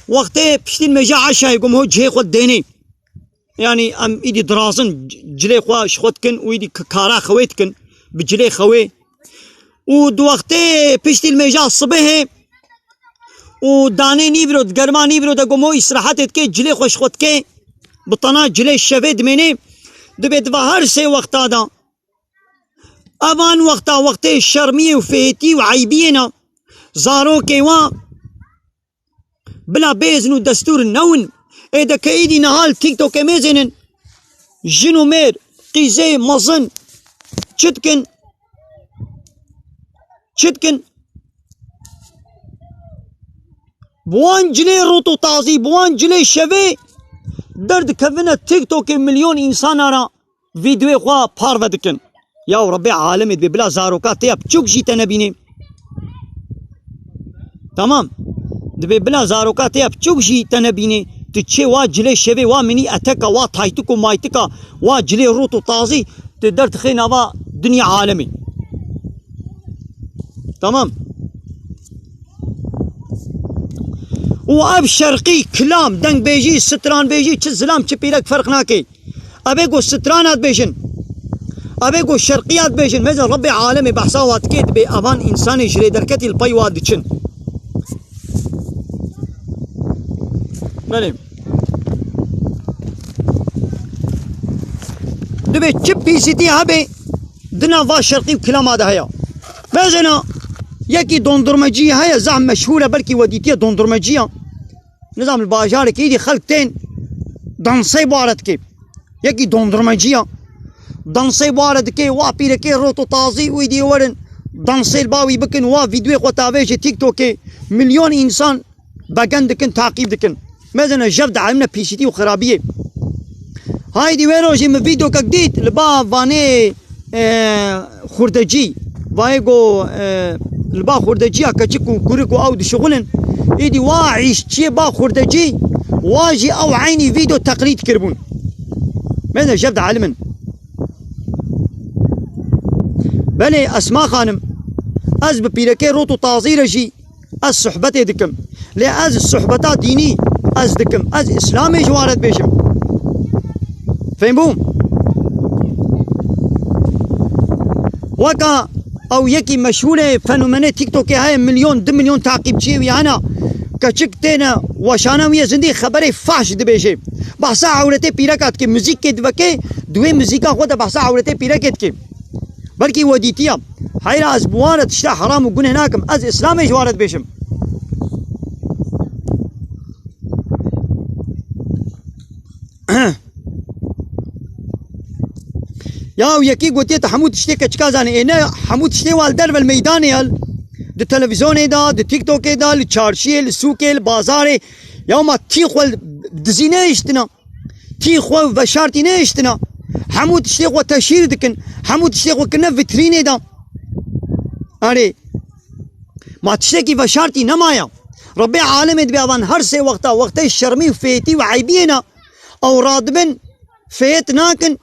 wextê piştî nimêja eşayê gum ho cihê xwe dênê. Yanî em îdî dirazin, c-, cilê xwe ji xwe dikin û îdî k-, kara xewê dikin, bi cilê xewê. Û di wextê piştî nimêja sibihê û danê nîvro, di germa nîvro de gum ho îstirahetê dike, cilê xwe ji xwe dike, bi tena cilê şevê dimênê, dibê diva her sê wexta de. Evan wexta wextê şermiyê û fêtî û eybiyê ne. Zarokê wa bila bêzin û destûr newin. Ê de ke îdî niha li TikTokê mêzênin. Jin û mêr, qîzê, mezin, çi dikin? Çi dikin? Bi wan cilê rût û tazî, bi wan cilê şevê derdikevine TikTokê milyon însana ra vîdeoyê xwe parve dikin. Ya Rebbê alemê dibê bila zaroka te ya biçûk jî te nebînê. Tamam. Dibê bila zaroka te ya biçûk jî te nebînê. Tu çê wa cilê şevê, wa minî eteka, wa taytik û maytika, wa cilê rût û tazî, tu derdixê nava dinya alemê. Tamam. Û ev şerqî, kilam, dengbêjî, stranbêjî, çi zilam, çi pîrek ferq nake. Ebê ku strana dibêjin. Ebê ku şerqiya dibêjin. Mezin Rebbê alemê behsa wa dike, dibê evan însanê ji rê derketî li pey wa diçin. Belê. Dibê çi pîsîtî hebe di nava şerqî û kilama de heye. Mezina yekî dondurmecî heye, zehf meşhûr e, belkî we dîtiye dondurmeciya. Nizam li bajarekî îdî xelk tên dansê bare dike. Yekî dondurmeciya. Dansê bare dike, wa pîrekê rot û tazî û îdî werin dansê li ba wî bikin, wa vîdeoyê xwe tavêje TikTokê. Milyon însan begen dikin, taqîb dikin. Mezene jev dialimne pîşîtî û xirabiyê. Haydî wê rojê min vîdeokek dît li ba vanê, e, xurdecî. Vayê go, e, li ba xurdeciya keçik û kurik û ew dişixulin. Îdî wa îşçiyê ba xurdecî, wa jî ew eynî vîdeo teqlîd kiribûn. Mezene jev dialimin. Belê Esma xanim, ez bi pîrekê rot û tazî re jî ez sohbetê dikim. Lê ez sohbeta dînî ez dikim. Ez Îslamê ji wan re dibêjim. Fêm bû? Weka ew yekî meşhûrê fenomenê TikTokê heye, milyon, du milyon taqîbçiyê wî hene. Keçik têne weşana wî ye, zindî xeberê fahş dibêje. Behsa ewretê pîreka dike, muzîkê diveke, di wê muzîka xwe de behsa ewretê pîrekê dike. Belkî we dîtiye. Heyra ez bi wan re tişta heram û guneh nakim. Ez Îslamê ji wan re dibêjim. Ya yekî gotiye te hemû tiştê keçika zanî. Ê ne hemû tiştê wa li derve li meydanê ya. Di televîzyonê de, di TikTokê de, li çarşiyê, li sûkê, li bazarê. Ya ma tî xwe dizî nehiştina. Tî xwe veşartî nehiştina. Hemû tiştê xwe teşhîr dikin. Hemû tiştê xwe kirine vitrînê de. Erê. Ma tiştekî veşartî nemaya. Rebbê alemê dibê evan her sê wexta, wextê şermî û fêtî û eybiyê ne. Ew radibin, fêt nakin.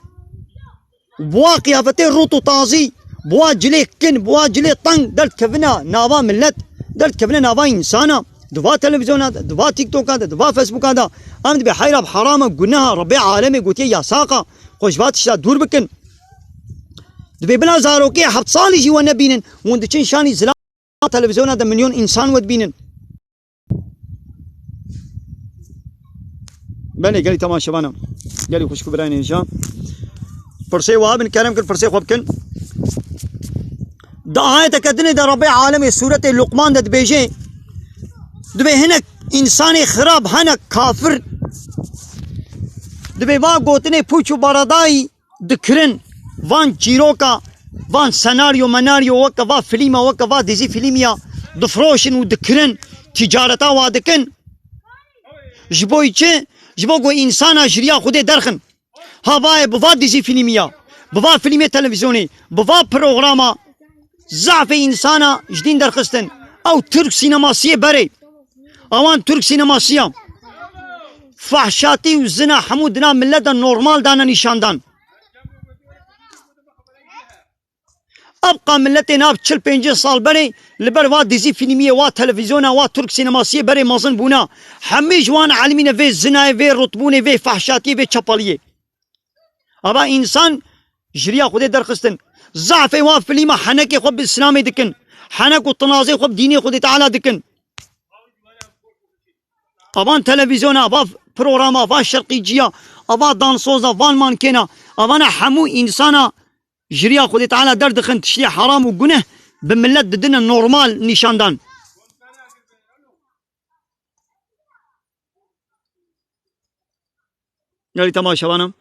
Bi wa qiyafetê rût û tazî, bi wa cilê kin, bi wa cilê teng derdikevine nava millet, derdikevine nava însana. Di va televîzyona de, di va TikToka de, di va Facebooka de. Em dibê heyra bi herama guneha Rebê alemê gotiye yasaqa. Xwe ji va tişta dûr bikin. Dibê bila zarokê heft salî jî we nebînin. Hûn diçin şanî zilam televîzyona de milyon însan we dibînin. Belê gelî temaşevana. Gelî xwişk û birayên hêja. Pirsê wiha bin kerem kir, pirsê xwe bikin. Di ayeteke dinê de Rebê alemê sûretê Luqman de dibêje, dibê hinek însanê xirab, hinek kafir, dibê va gotinê pûç û baradayî dikirin, van çîroka, van senaryo menaryo weke va filîma, weke va dizî filîmiya difroşin û dikirin, tîcareta wa dikin. Ji bo çi? Ji bo ku însana ji riya Xwedê derxin. Ha vaye bi va dizî filîmiya, bi va filîmê televîzyonê, bi va programa zafê însana ji dîn derxistin. Ew Tirk sînemasiyê berê. Awan Tirk sînemasiya. Fahşatî û zina hemû dina millet de normal dane nîşandan. Ebqa milletê nav çil pêncî sal berê li ber wa dizî fîlmiyê, wa televîzyona, wa Tirk sînemasiyê berê mezin bûna. Hemî ji wan elimîne vê zinayê, vê rutbûnê, vê fahşatiyê, vê çepaliyê. Ava însan ji riya Xwedê derxistin. Zafê wa filîma henekê xwe bi Îslamê dikin. Henek û tinazê xwe bi dînê Xwedê Teala dikin. Avan televîzyona, ava programa, ava şerqîciya, ava dansoza, van mankêna, avana hemû însana ji riya Xwedê Teala derdixin, tiştê heram û guneh bi millet didine normal nîşandan. Gelî temaşevanan,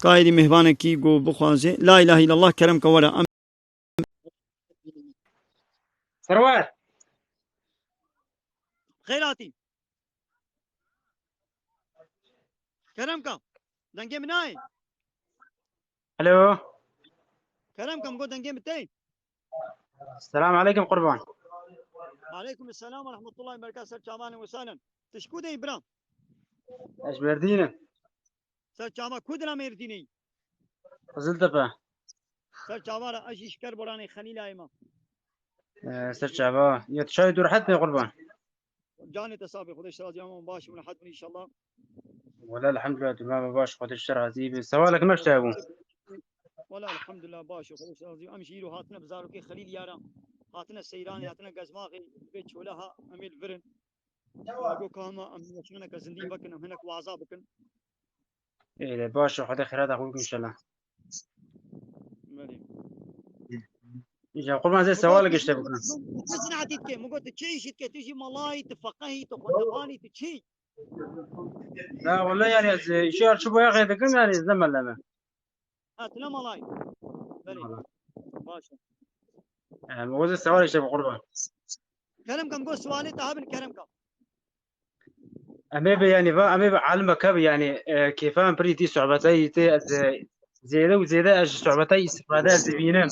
ka êdî mêvanekî ku bixwaze, La ilahe illallah, kerem ke were. Serwer. Xêr hatî. Kerem ka. Dengê min nayê. Alo. Kerem ka, min got dengê min tê. Selam aleykum qurban. Aleykum selam ve rahmetullahi ve berekatuhu. Ser çavan û salen. Tu ji ku deyî bira? Ez ji Mêrdîn im. Ser çava ku dira Mêrdînê yî? Qiziltepe. Ser çava ra ez jî ji Kerboranê Xelîlayê me. Ee, ser çava. Ya tu çawa dûr rehet be qurban? Canê te sax be, Xwedê ji te razî, em baş û rehet bin înşallah. Wela elhamdulillah, tu me baş, Xwedê ji te razî be. Sewalek me ji te hebû. Wela elhamdulillah baş û Xwedê ji te razî. Em jî îro hatine bi zarokê Xelîl yara. Hatine seyranê, hatine gezmaxê, vê çola ha, em ê li vir in. Got ka hema em weşaneke zindî vekin, em hinek waza bikin. Ê, baş e, Xwedê xêra te xwe bikin înşallah. Belê. Îja qurban zê sewal gişte bikin. Min got, tu çi zinaetî dikê? Min got, tu çi îşî dikê? Tu jî malayî, tu feqehî, tu xwendevanî, tu çi? Na, wele yani ez, e, işi arçı boya xê dikim yani ez ne melleme. Ha, tu ne malayî? Belê. Baş e. Em, o da sewal işte bu qurban. Kerem kam, got sualê te hebin kerem kam. Em ê bi, yanî, va, em ê bi alimeke bi, yanî, e, kêfa em pirî tî sohbetayî tê, ez, e, zêde û zêde ez ji sohbetayî îstifade ez dibînim.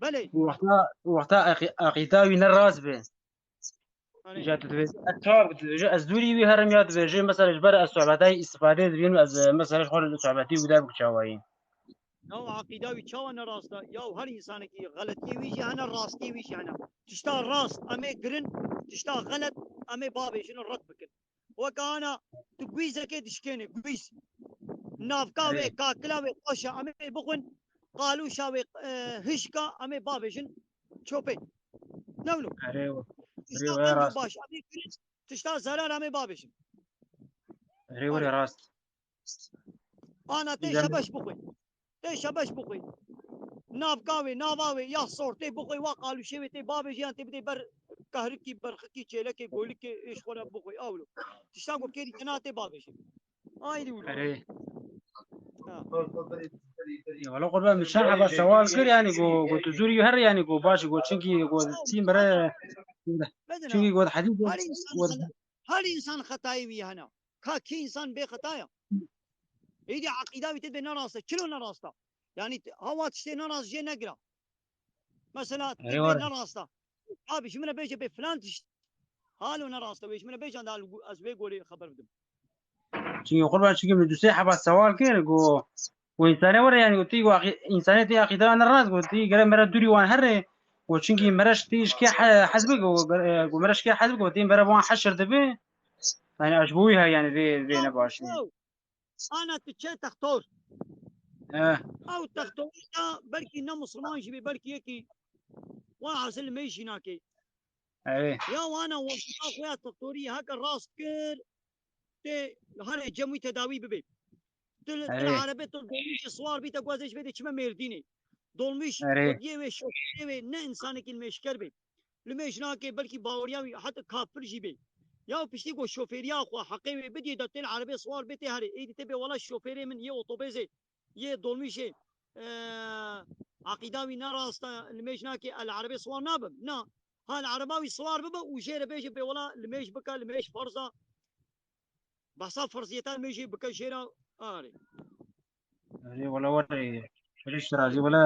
Belê. Wexta, wexta eqî-, eqîda wî ne rast be. Erê. Ya tu dibêjî, ez çawa, tu dibêjî, ez dûrî wî herim ya dibêjî, mesela ji ber ez sohbetayî îstifade dibînim, ez, e, mesela ji xwe li sohbetî wî de bik çawayî. Ya eqîda wî çawa ne rast e? Ya her însanekî xeletiyê wî jî hene, rastiyê wî jî hene. Tişta rast em ê girin, tişta xelet em ê bavêjin û red bikin. Weke ana tu gwîzekê dişkênê, gwîz. Navka wê, Erê. kakila wê xweş e, em ê bixwin. Qalûşa wê, e, hişka em ê bavêjin çopê. Ne wilo? Erê, erê, Tişta wê teng û rast. baş em ê girin, tişta zerar em ê bavêjin. Erê, wê Erê. rast. Ana tê Güzel. şebeş bixwî. Tê şebeş bixwî. Navka wê, nava wê, ya sor tê bixwî, wa qalûşê wê tê bavêjî yan tê bidê ber kehrikî, berxikî, çêlekê, golikê, êş xwe re bixwî. Awlo. Tiştan ku kêrî tena tê bavêjî. Ayrî wilo. Erê. Ha. Ya, wala qurban, min şer heba sewal kir, yani, go, go tu zûrî her, yani, go baş, go çinkî, go tîm bire, Bedina. çinkî go hedî, go, Her însan go xeta-, her însan xetayê wî hene. Ka kî însan bê xeta ya? Êdî eqîda wî tê de ne rast e. Çilo ne rast e? Yanî t-, hawa tiştê ne rast jê negira. Mesela Erê tê were. ne rast e. Abi ji min re bêje bê filan tişt. Halo ne rast e. Wê ji min re bêje da ez wê golê xeber bidim. Çinkî qurban, çinkî min du sê heba sewal kir, go Û însanê were, yanî, û tî aqî-, însanê tî aqîda ne rast, û tî gere mere dûrî wan here, û çinkî mere ji tî ji kê he-, hez bike, û gere, û mere ji kê hez bike, û tî mere wan heşir dibe. Yanî, ez ji bo wî he, yanî, vê, vê ne baş e. Ana tu çe textor. Eh. Ew textorî de belkî ne Musulman jî bê, belkî yekî wan hasil me jî nake. Erê. Ya wana wexta xwe ya doktorî heke rast kir, tê harê cem wî tedawî bibê. Tu li, tu li Erê. Erebê tu dolmîşê siwar bî, te guhazê ji vê de çime Mêrdînê. Dolmîş Erê. Yê wê şofêrê wê ne însanekî li mêşker bê. Li mêj nake, belkî baweriya wî heta kafir jî bê. Ya piştî ku şofêriya xwe heqê wê bidî de tê li erebê siwar bê tê herê. Êdî tê bê wela şofêrê min yê otobêzê. Yê dolmîşê, e, eqîda wî ne rast e, li mêj nake, el erebê siwar nabim. Na, ha li ereba wî siwar bibe û jê re bêje bê wela li mêj bike, li mêj ferz e. Behsa ferziyeta li mêjê bike jê re, arê. Erê, wela were, were şirazî, wela,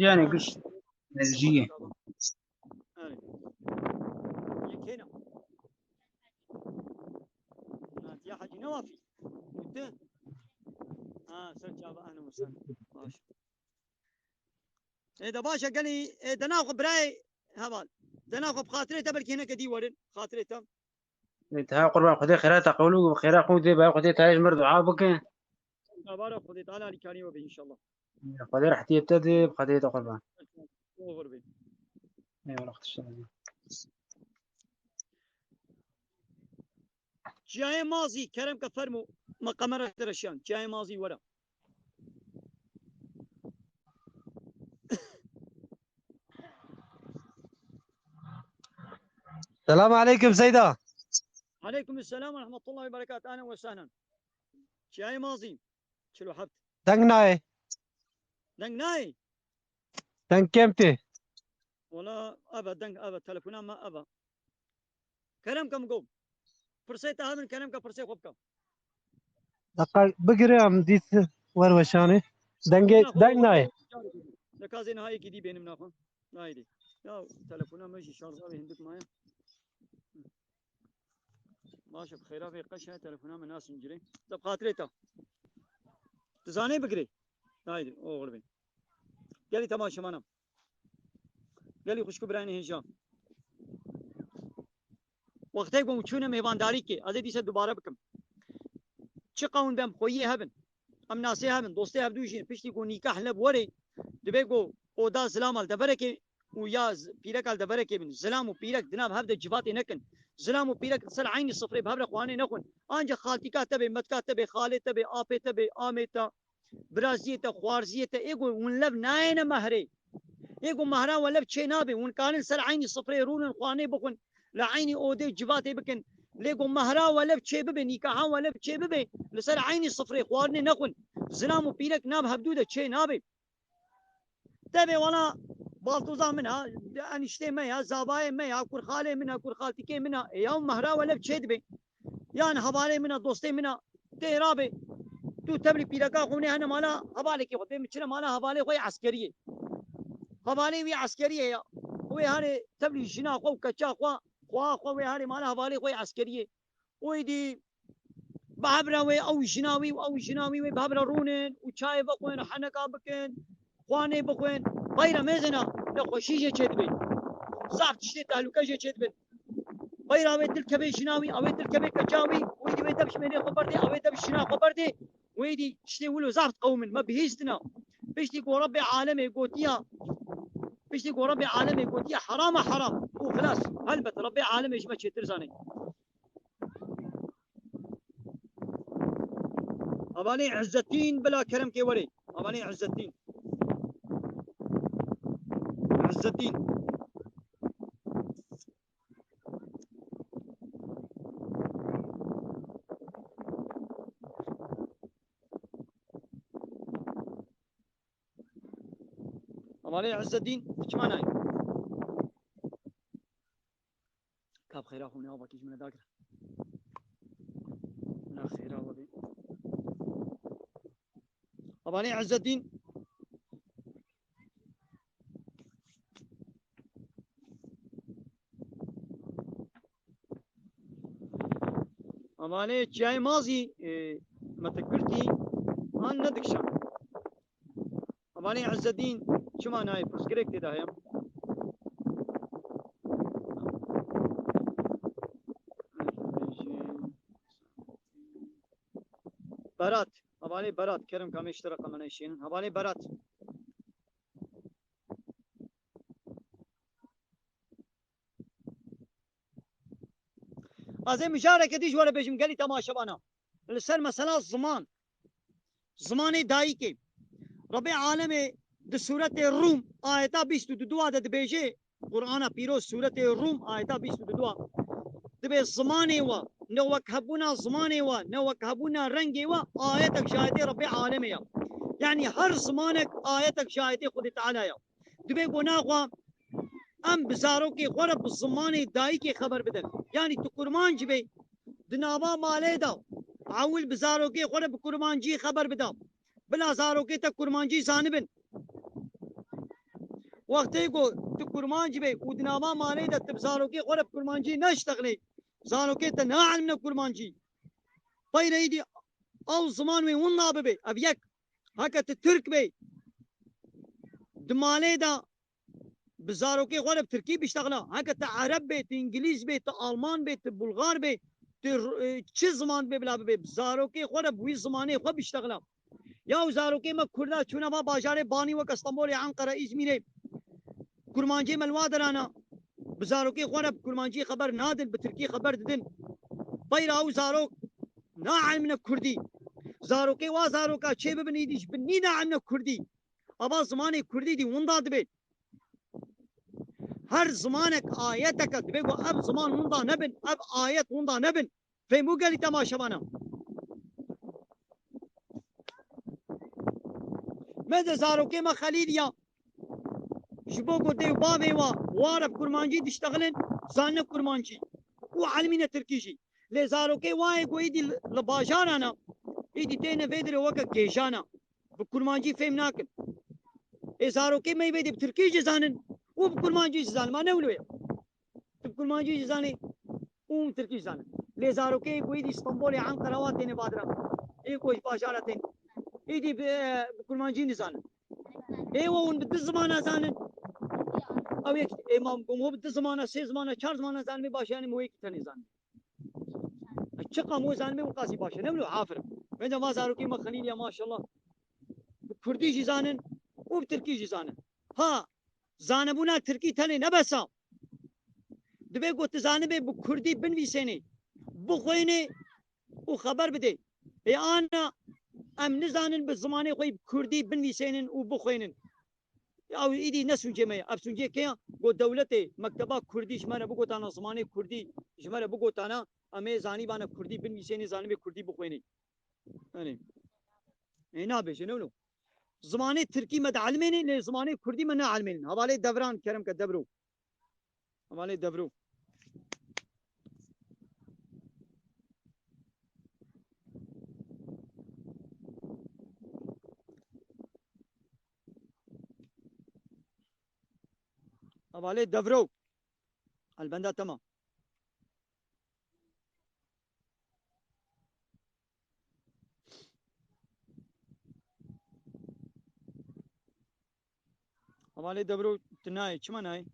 yanî giş mevziyê. Arê. Yekêna. Natiya Hacî ne wafî? Bitti. Ha, ser çava, ahlen ve sahlen. Baş. E, de baş e, gelî, e, de naxwe birayê heval. De naxwe bi xatirê te belkî hineke dî werin. Xatirê te. E, te ha qurban Xwedê xêra te qewil û xêra xwe dê be Xwedê te ji mir dua bike. Dabara Xwedê Teala alîkarî we be înşallah. Xwedê rehtiyê te dê, bi Xwedê te qurban. Oxir be. Eyvallah, Xwedê şer. Çiyayê Mazî, kerem ke fermo, me qemera te re şiyan. Çiyayê Mazî were. Selam aleykum Seyda. Aleykum selam ve rahmetullahi ve berekatuhu. Ahlen ve sehlen. Çiyayê Mazî. Çil û heft. Deng nayê. Deng nayê? Deng kêm tê. Wala, eve deng, eve telefona me, eve. Kerem ke min got. Pirsê te hebin, kerem ke pirsê xwe bike. Deqa bigire em dît wer weşanê. Dengê, deng nayê. Deka zê niha yekî dî bênim naxwe. Nayê dî. Ya telefona me jî şarja wê hindik maye. Baş e, bi xêra vê qeş e, telefona min nasin girê. De bi xatirê te. Tu zanê bigirê. Haydi, oxir bin. Gelî temaşemana. Gelî xwişk û birayên hêja. Wextê ku çûne mêvandarîkê, ez ê dîse dubare bikim. Çi qewin ben xweyî hebin. Em nasê hebin, dostê hevdû jî, piştî ku nîkah leb werê, dibê ku oda zilam al deverekê û ya z-, pîrek al deverekê bin. Zilam û pîrek di nav hev de civatê nekin. Zilam û pîrek li ser eynî sifrê bi hev re xwarinê nexwin. Anca xaltîka te bê, metka te bê, xalê te bê, apê te bê, amê te, biraziyê te, xwarziyê te, ê ku hûn lev nayêne mehrê. Ê ku mehra we lev çê nabê, hûn karin ser eynî sifrê rûnin xwarinê bixwin. Li eynî odê civatê bikin. Lê ku mehra we lev çê bibe, nîkaha we lev çê bibe, li ser eynî sifrê xwarinê nexwin. Zilam û pîrek nav hevdû de çê nabe. Tevê wala baltoza min ha, eniştê me ya, zabayê me ya, kurxalê min a, kurxaltîkê min a. E ya mehra we lev çê dibe. Yan hevalê min a, dostê min a. Tê rabê. Tu tevlî pîreka xwe nehene mala hevalekê xwe. Bê min çine mala hevalê xwe yê eskeriyê. Hevalê wî eskeriyê ya. Wê herê tevlî jina xwe û keça xwe, xwa xwe wê herê mala hevalê xwe yê eskeriyê. Û êdî bi hev re wê ew jina wî û ew jina wî wê bi hev re rûnin û çayê vexwin, heneka bikin, xwanê bixwin. Beyra mêzina nexweşî jê çêdibê. Zaf tiştê tehlûke jê çêdibin. Beyra wê dilkevê jina wî, ew ê dilkevê keça wî, wê dî wê dev ji mêrê xwe berdê, ew ê dev ji jina xwe berdê, wê dî tiştê wilo zaf diqewim in. Me bihîstina. Piştî ku Rebbê alemê gotiya, piştî ku Rebbê alemê gotiya herama heram û xilas. Helbet Rebbê alemê ji me çêtir zanê. Hevalê Izzetîn bila kerem kê werê. Hevalê Izzetîn. Izzetîn. Hevalê Izzetîn, çima nayê? Ka bi xêra xwe nê avakî ji min re dagire. Na xêra we bê. Hevalê Izzetîn. Hevalê Çiyayê Mazî, e, me te girtî, an ne dikişan. Hevalê Îzzedîn, çima nayê, pirsgirêk tê de heye? Berat, hevalê Berat, kerem ka me ji te re qemenayê şênin. Hevalê Berat. Ez ê mijareke dî ji we re bêjim gelî temaşevana. Li ser mesela ziman. Zimanê dayikê. Rebê alemê di sûretê Rûm ayeta bîst û du de dibêje, Qur'ana Pîroz sûretê Rûm ayeta bîst û du. Dibê zimanê we, ne wekhebûna zimanê we, ne wekhebûna rengê we, ayetek ji ayetê Rebê alemê ya. Yanî her zimanek ayetek ji ayetê Xwedê Teala ya. Dibê ku naxwe em bi zarokê xwe re bi zimanê dayikê xeber bidin. Yanî tu kurmanc bê, di nava malê de ewil bi zarokê xwe re bi kurmancî xeber bide. Bila zarokê te kurmancî zanibin. Wextê ku tu kurmanc bê û di nava malê de tu bi zarokê xwe re bi kurmancî neştexilê, zarokê te naelimne kurmancî. Peyre îdî ew ziman wê winda bibe. Ev yek. Heke tu Tirk bê, di malê de bi zarokê xwe re bi Tirkî biştexila. Heke tu Ereb bê, tu Îngilîz bê, tu Alman bê, tu Bulgar bê, tu r-, e, çi ziman bê bila bibe, bi zarokê xwe re bi wî zimanê xwe biştexila. Ya û zarokê me Kurda çûne va bajarê banî weke Stenbolê, Enqere, Îzmîrê. Kurmancê me li wa derana. Bi zarokê xwe re bi kurmancî xeber nadin, bi tirkî xeber didin. Peyra ew zarok naelimne kurdî. Zarokê wa zaroka çê bibin, îdî ji binî naelimne kurdî. Ava zimanê kurdî dî winda dibe. Her zimanek ayeteke dibe ku ev ziman winda nebin, ev ayet winda nebin. Fêm bû gelî temaşevana. Me de zarokê me Xelîl ya. Ji bo ku dê û bavê wa, wa re bi kurmancî diştexilin, zanine kurmancî. Û elmîne tirkî jî. Lê zarokê wa yê ku îdî li, li bajaran e, îdî têne vê dirê weke kêjan e. Bi kurmancî fêm nakin. Ê zarokê me yê vê dê bi tirkî jî zanin û bi kurmancî jî zanin. Ma ne wilo ye? Tu bi kurmancî jî zanî û tirkî jî zanin. Lê zarokê ku îdî Stenbolê, Enqera wa têne vadira. Ê ku ji bajara tên. Îdî bi, bi kurmancî nizanin. Ê we hûn bi du zimana zanin. Ew yek, ê ma, ma bi du zimana, sê zimana, çar zimana zanibê baş, yanî wê yekî tenê zanin. Çiqa mo zanibê û qasî baş e. Ne wilo, aferin. Bence ma zarokê me Xelîl ya, maşallah. Bi kurdî jî zanin û bi tirkî jî zanin. Ha, zanibûna tirkî tenê ne bes e. Divê ku tu zanibê bi kurdî binivîsênê, bixwênê û xeber bidê. Ê ana em nizanin bi zimanê xwe yî bi kurdî binivîsênin û bixwênin. Ya ew îdî ne sûncê me ye. Ev sûncê kê ye? Ku dewletê mekteba kurdî ji me re bigotana, zimanê kurdî ji me re bigotana, em ê zanîbane kurdî binivîsênê, zanibê kurdî bixwênê. Erê. Ê nabêje, ne wilo. Zimanê tirkî me dielimênê, lê zimanê kurdî me neelimênin. Hevalê Devran, kerem ke Devro. Hevalê Devro. Hevalê Devro. Elbenda tema. Hevalê Devro, tu nayê, çima nayê?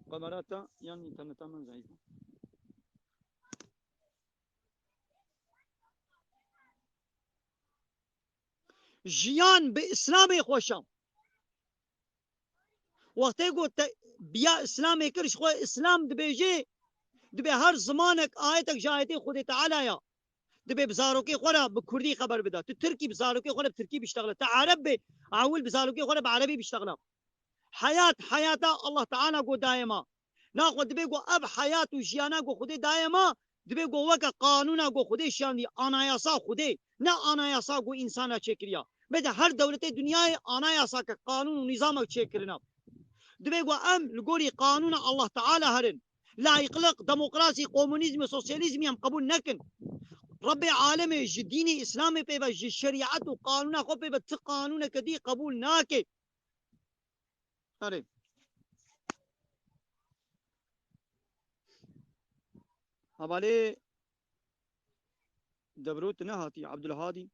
Kamera te yan înterneta min zayîf e. Jiyan bi Îslamê xweş e. Wextê ku te biya Îslamê kir, ji xwe Îslam dibêje, dibê her zimanek ayetek ji ayetê Xwedê Teala ya. Dibê bi zarokê xwe re bi kurdî xeber bida. Tu tirkî bi zarokê xwe re bi tirkî biştexile. Tu ereb bê, ewil bi zarokê xwe re bi erebî biştexile. Heyat, heyata Allah Teala ku daye ma. Naxwe dibê ku ev heyat û jiyana ku Xwedê daye ma, dibê ku weke qanûna ku Xwedê şiyandî, anayasa Xwedê, ne anayasa ku însana çêkiriya. Bede her dewletê dinyayê anayasake, qanûn û nîzamek çêkirina. Dibê ku em li gorî qanûna Allah Teala herin. Layîqlik, demokrasî, komunîzmî, sosyalîzmî em qebûl nekin. Rebbê alemê ji dînê Îslamê pê ve, ji şerîet û qanûna xwe pê ve ti qanûneke dî qebûl nake. Erê. Hevalê Devro tu nehatî, Abdulhadî.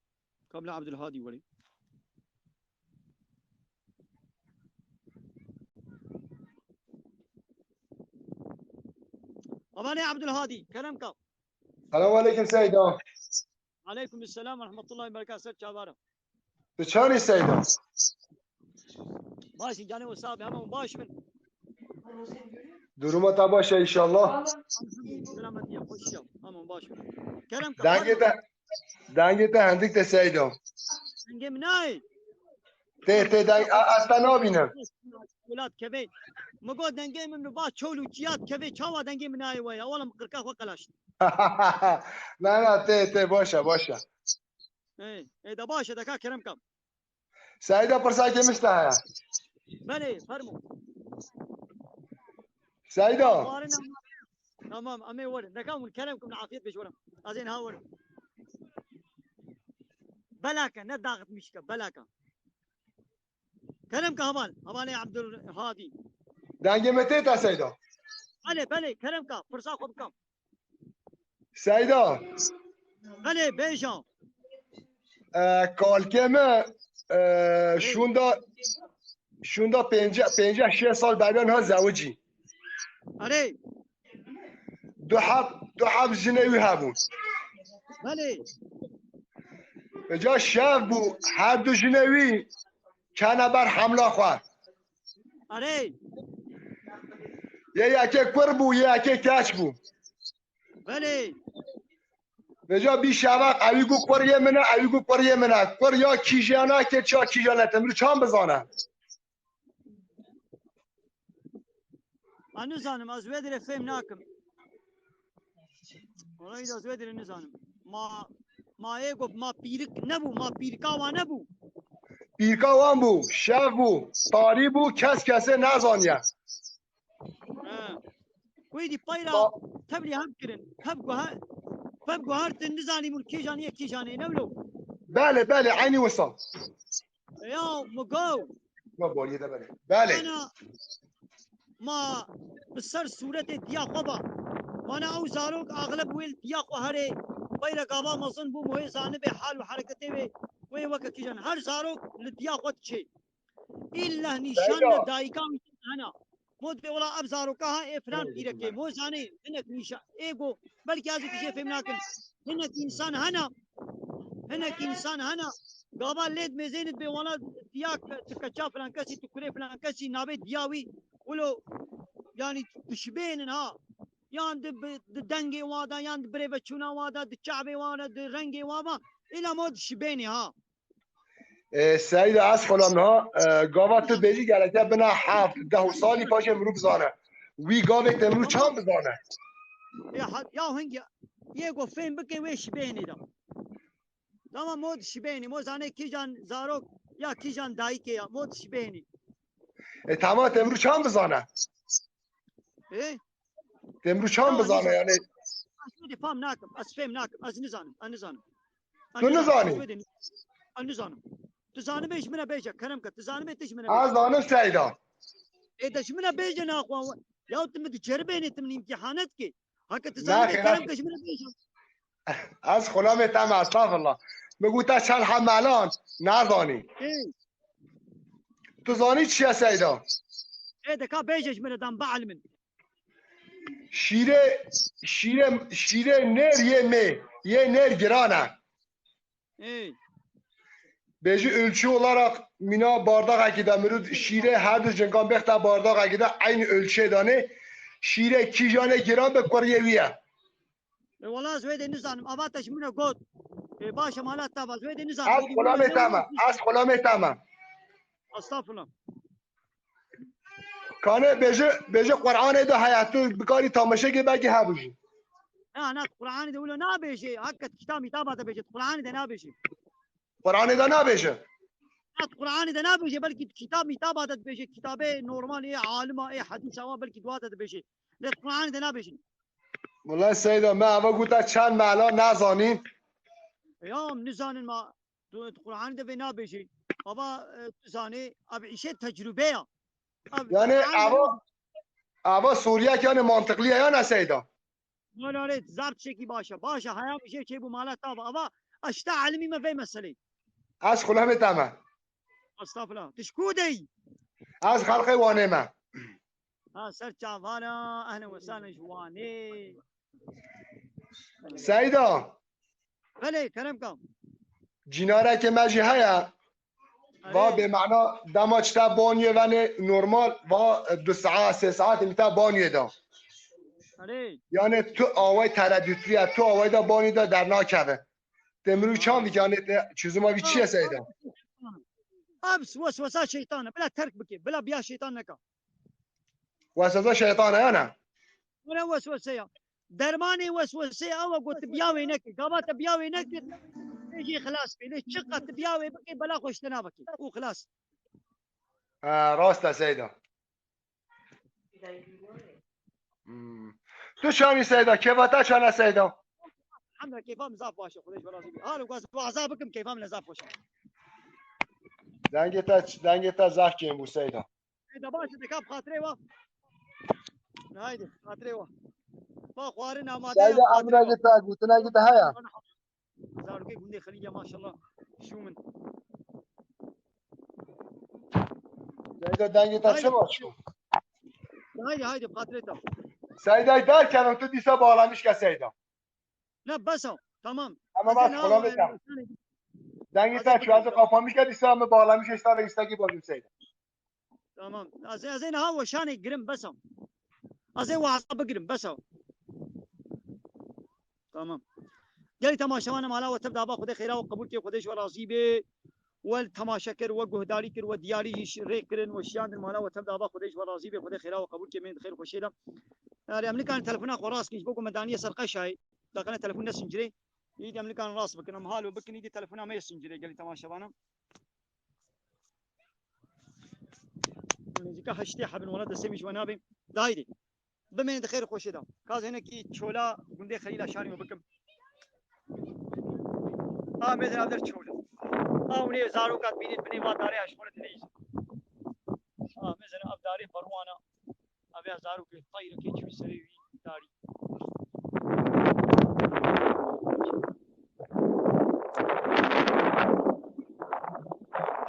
Kabla Abdulhadî werê. Hevalê Abdulhadî, kerem ka. Selam aleyküm Seyda. Aleyküm selam ve rahmetullahi ve berekatuhu. Ser çavara. Tu çanî Seyda? Başın canı o sahibi hemen baş bin. Duruma ta baş e inşallah. Selametiye hoş ya. Hemen baş bin. Kerem ka. Dengê te, dengê te hendik te Seyda. Dengê min nayê. Tê, tê deng, a- ez te nabînim. Welat kevê. Mi got dengê min ba çol û çiyat kevê çawa dengê min nayê we ya. Wala mi qirka xwe qelaşt. Na na tê, tê, baş e, baş e. Ê, ê de baş e de ka kerem ka. Seyda pirsa ke min ji te heye. Belê, fermo. Seyda. Xwarin em. Tamam, em ê werin. Deka hûn kerem kim afiyet bêj werin. Ez ên ha werin. Belake, ne dağıtmış ke, belake. Kerem ka heval, hevalê Abdulhadî. Dengê me tê te Seyda. Belê, belê, kerem ka, pirsa xwe bikam. Seyda. Belê, bêja. E, kalkê me e, şunda şunda pêncî pêncî şeş sal beriya niha zewicî. Erê, Du heb du heb jinê wî hebûn. belê. Vêca şev bû, her du jinê wî kene ber hemla xwe. Erê, Yê yekê kur bû, yê yekê keç bû. belê. Vêca bî şeva ewî gu kur yê min e, ewî gu kur yê min e. Kur ya kîjana kê, ça kîjana te, min çan bizane. Ma nizanim, ez wê dirê fêm nakim. Orayı da ez wê dirê nizanim. Ma, ma ê got, ma pîrik nebû, ma pîrika wa nebû. Pîrka wan bû, şev bû, tarî bû, kes kesê nezaniye. He. Wê dî payra Ba- tevlî hev kirin. Hev guher, hev guher tu nizanî min kîjan ye kîjan ê, ne wilo? Belê, belê, eynî wisa. Ya, mi go. Ma boriyê de belê. Belê. Ana, ma bi ser sûretê diya xwe ba. Mana ew zarok axleb wê li diya xwe herê. Peyre gava mezin bû, muhê zanibê hal û hereketê wê. Wê weke kîjan. Her zarok li diya xwe diçê. Îlla nîşan Seyda. De dayika wî hena. Mo dibê wela ev zaroka ha ê filan pîrekê. Mo zanê hinek nîşan. Ê go. Belkî ez û tu jê fêm nakin. Hinek însan hena. Hinek însan hena. Gava lê dimêzênê dibê wela diya ke-, tu keça filan kesî, tu kurê filan kesî, navê diya wî wilo, yanî dişibênin ha. Yan di bi-, di dengê wa de, yan di birêveçûna wa de, di çavê wa de, di rengê wa ve. Îla mo dişibênê ha. E, Seyda, ez xulam niha, e, gava tu bêjî gereke bina heft, deh salî paşê mirû bizane. Wî gavê te mirû çan bizane. Ya, ha-, ya hingî yê go fêm bike wê şibênê de. Tamam, mo dişibênê, mo zanê kîjan zarok ya kîjan dayikê ya, mo dişibênê. E, tamam, te mirû çan bizane. Ê? Te mirû çan bizane yani. Ez fêm nakim, ez fêm nakim, ez nizanim, ez nizanim. Tu nizanî? Ez nizanim. Tu zanibê ji min re bêje, kerem ke, tu zanibê tu ji min re Ez bêje. Zanim Seyda. Ê de ji min re bêje naxwe. Ya tu min diceribênê, tu min îmtîhanet dikê. Heke tu zanibê, kerem ke, ji min re bêje. Ez xulamê te me, estağfurullah. Min got te çend heb melan, nezanî. Ê, Tu zanî çi ye Seyda? Ê de ka bêje ji min re dan bielimin. Şîrê, şîrê, şîrê nêr yê mê, yê nêr giran e. Ê. Bêjî ölçü olarak mîna bardağekî de mirû şîrê her du cingan bêxte bardağekî de eynî ölçüyê danê. Şîrê kîjanê giran bi kuriyê wî ye. E, wala ez wê de nizanim. Ava te ji min re got. E, baş e, mala te va, ez wê de nizanim. Ez xulamê te me. Ez xulamê te me. Estağfurullah. Kanê bêje, bêje Qur'anê de heye, tu bikarî tamaşekê belkî hebû jî. Na, na, Qur'anê de wilo nabêje. Heke kitap mitaba de bêje. Qur'anê de nabêje. Qur'anê de nabêje. Na, Qur'anê de nabêje. Belkî kitap mitaba de dibêje. Kitabê normal ê alima ê hedîsa wa belkî dua de dibêje. Lê Qur'anê de nabêje. Wala Seyda, me eva gota çend mehla nezanîn. Ya, em nizanin ma. Tu, tu Qur'anê de vê nabêjî. Baba, e, tu zanê, ev îşê tecrübe ya. Ev Yani Qur'an ava, ava Sûriyek yani mantıklı ya ne Seyda? Wala rê, zaf tiştekî baş e. Baş e, haya min jê çêbû mala te va. Ava, ez ji te elimî me vê meselê. Ez xulamê te me. Estağfurullah. Tu ji ku de yî? Ez xelqê Wanê me. Ha, ser çavana, ehlen we sahlen ji Wanê. Seyda, Belê, kerem kam. cînarekê me jî heye. Va Erê, bêmana dema çi te baniyê venê normal, va du saet, sê saet mi te baniyê da. erê. Yani tu away tereddütlü ya, tu away da banî da dernakeve. Te mirû çan dike, yani te çözüma bir çiye Seyda? Abs, weswesa şeytan e. Bila terk bike. Bila biya şeytan neka. Weswesa şeytan e yani. Buna weswese ya. Dermanê weswesê ew e ku tu biya wê nekir. Gava te biya wê nekir, ê jê xilas bê. Lê çiqa tu biya wê bikê, bela xwe ji te navekê. Û xilas. Ha, rast e Seyda. Hmm. Tu çanî Seyda, kêfa te çan e Seyda? Elhamdülillah, kêfa min zaf baş e, Xwedê ji we razî be. Halo ku ez weza bikim, kêfa min zaf xweş e. Dengê te, dengê te zaf kêm bû Seyda. Seyda baş e, dika bi xatirê we. Haydi, xatirê we. Va xwarin amade. Seyda, emreke te, gotineke te heye? Zarokê gundê Xelîl ya, maşallah. Şû min. Seyda, dengê te çi baş bû? Haydi, haydi, bi xatirê te. Seyda, derkevin tu dîsa bağlamış ke Seyda. Ne, bes o. Tamam. Tamam, Ez ê bak, niha kolay we-, gelsin. Dengê te şu anda kapanmış ke dîsa me bağlamış işte ve isteki bakayım Seyda. Tamam. Ez, ez ê niha weşanê girim, bes o. Ez ê weza bigirim, bes o. Tamam. Gelî temaşevanê mala we tev de ava, Xwedê xêra we qebûl kê, Xwedê ji we razî bê. We temaşe kir, we guhdarî kir, we diyarî jî rê kirin, we şiyandin mala we tev de ava, Xwedê ji we razî bê, Xwedê xêra we qebûl kê, mênd xêr xweşê de. Yarî em nikarin telefona xwe rast kin, ji bo ku me daniye ser qeşayê. Daqene telefon nesincirê. Îdî em nikarin rast bikin, em halo bikin, îdî telefona me yê sincirê gelî temaşevana. Nêzîka heştê hebin, wala destê min ji we nabê. Dayî dê. Bimêne di xêr û xweşê de. Ka ez hinekî çola gundê Xelîla şarî we bikim. A mêzin ev der çola. A hûn ê zaroka dibînît binê va darê eşxoret neyî. A mêzin ev darê berwana. Ev ya zarokê tayrekê çû serê wî darî.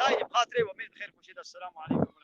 Dayî, bi xatirê we, mêr bi xêr, xweşê de. Selamu aleykum.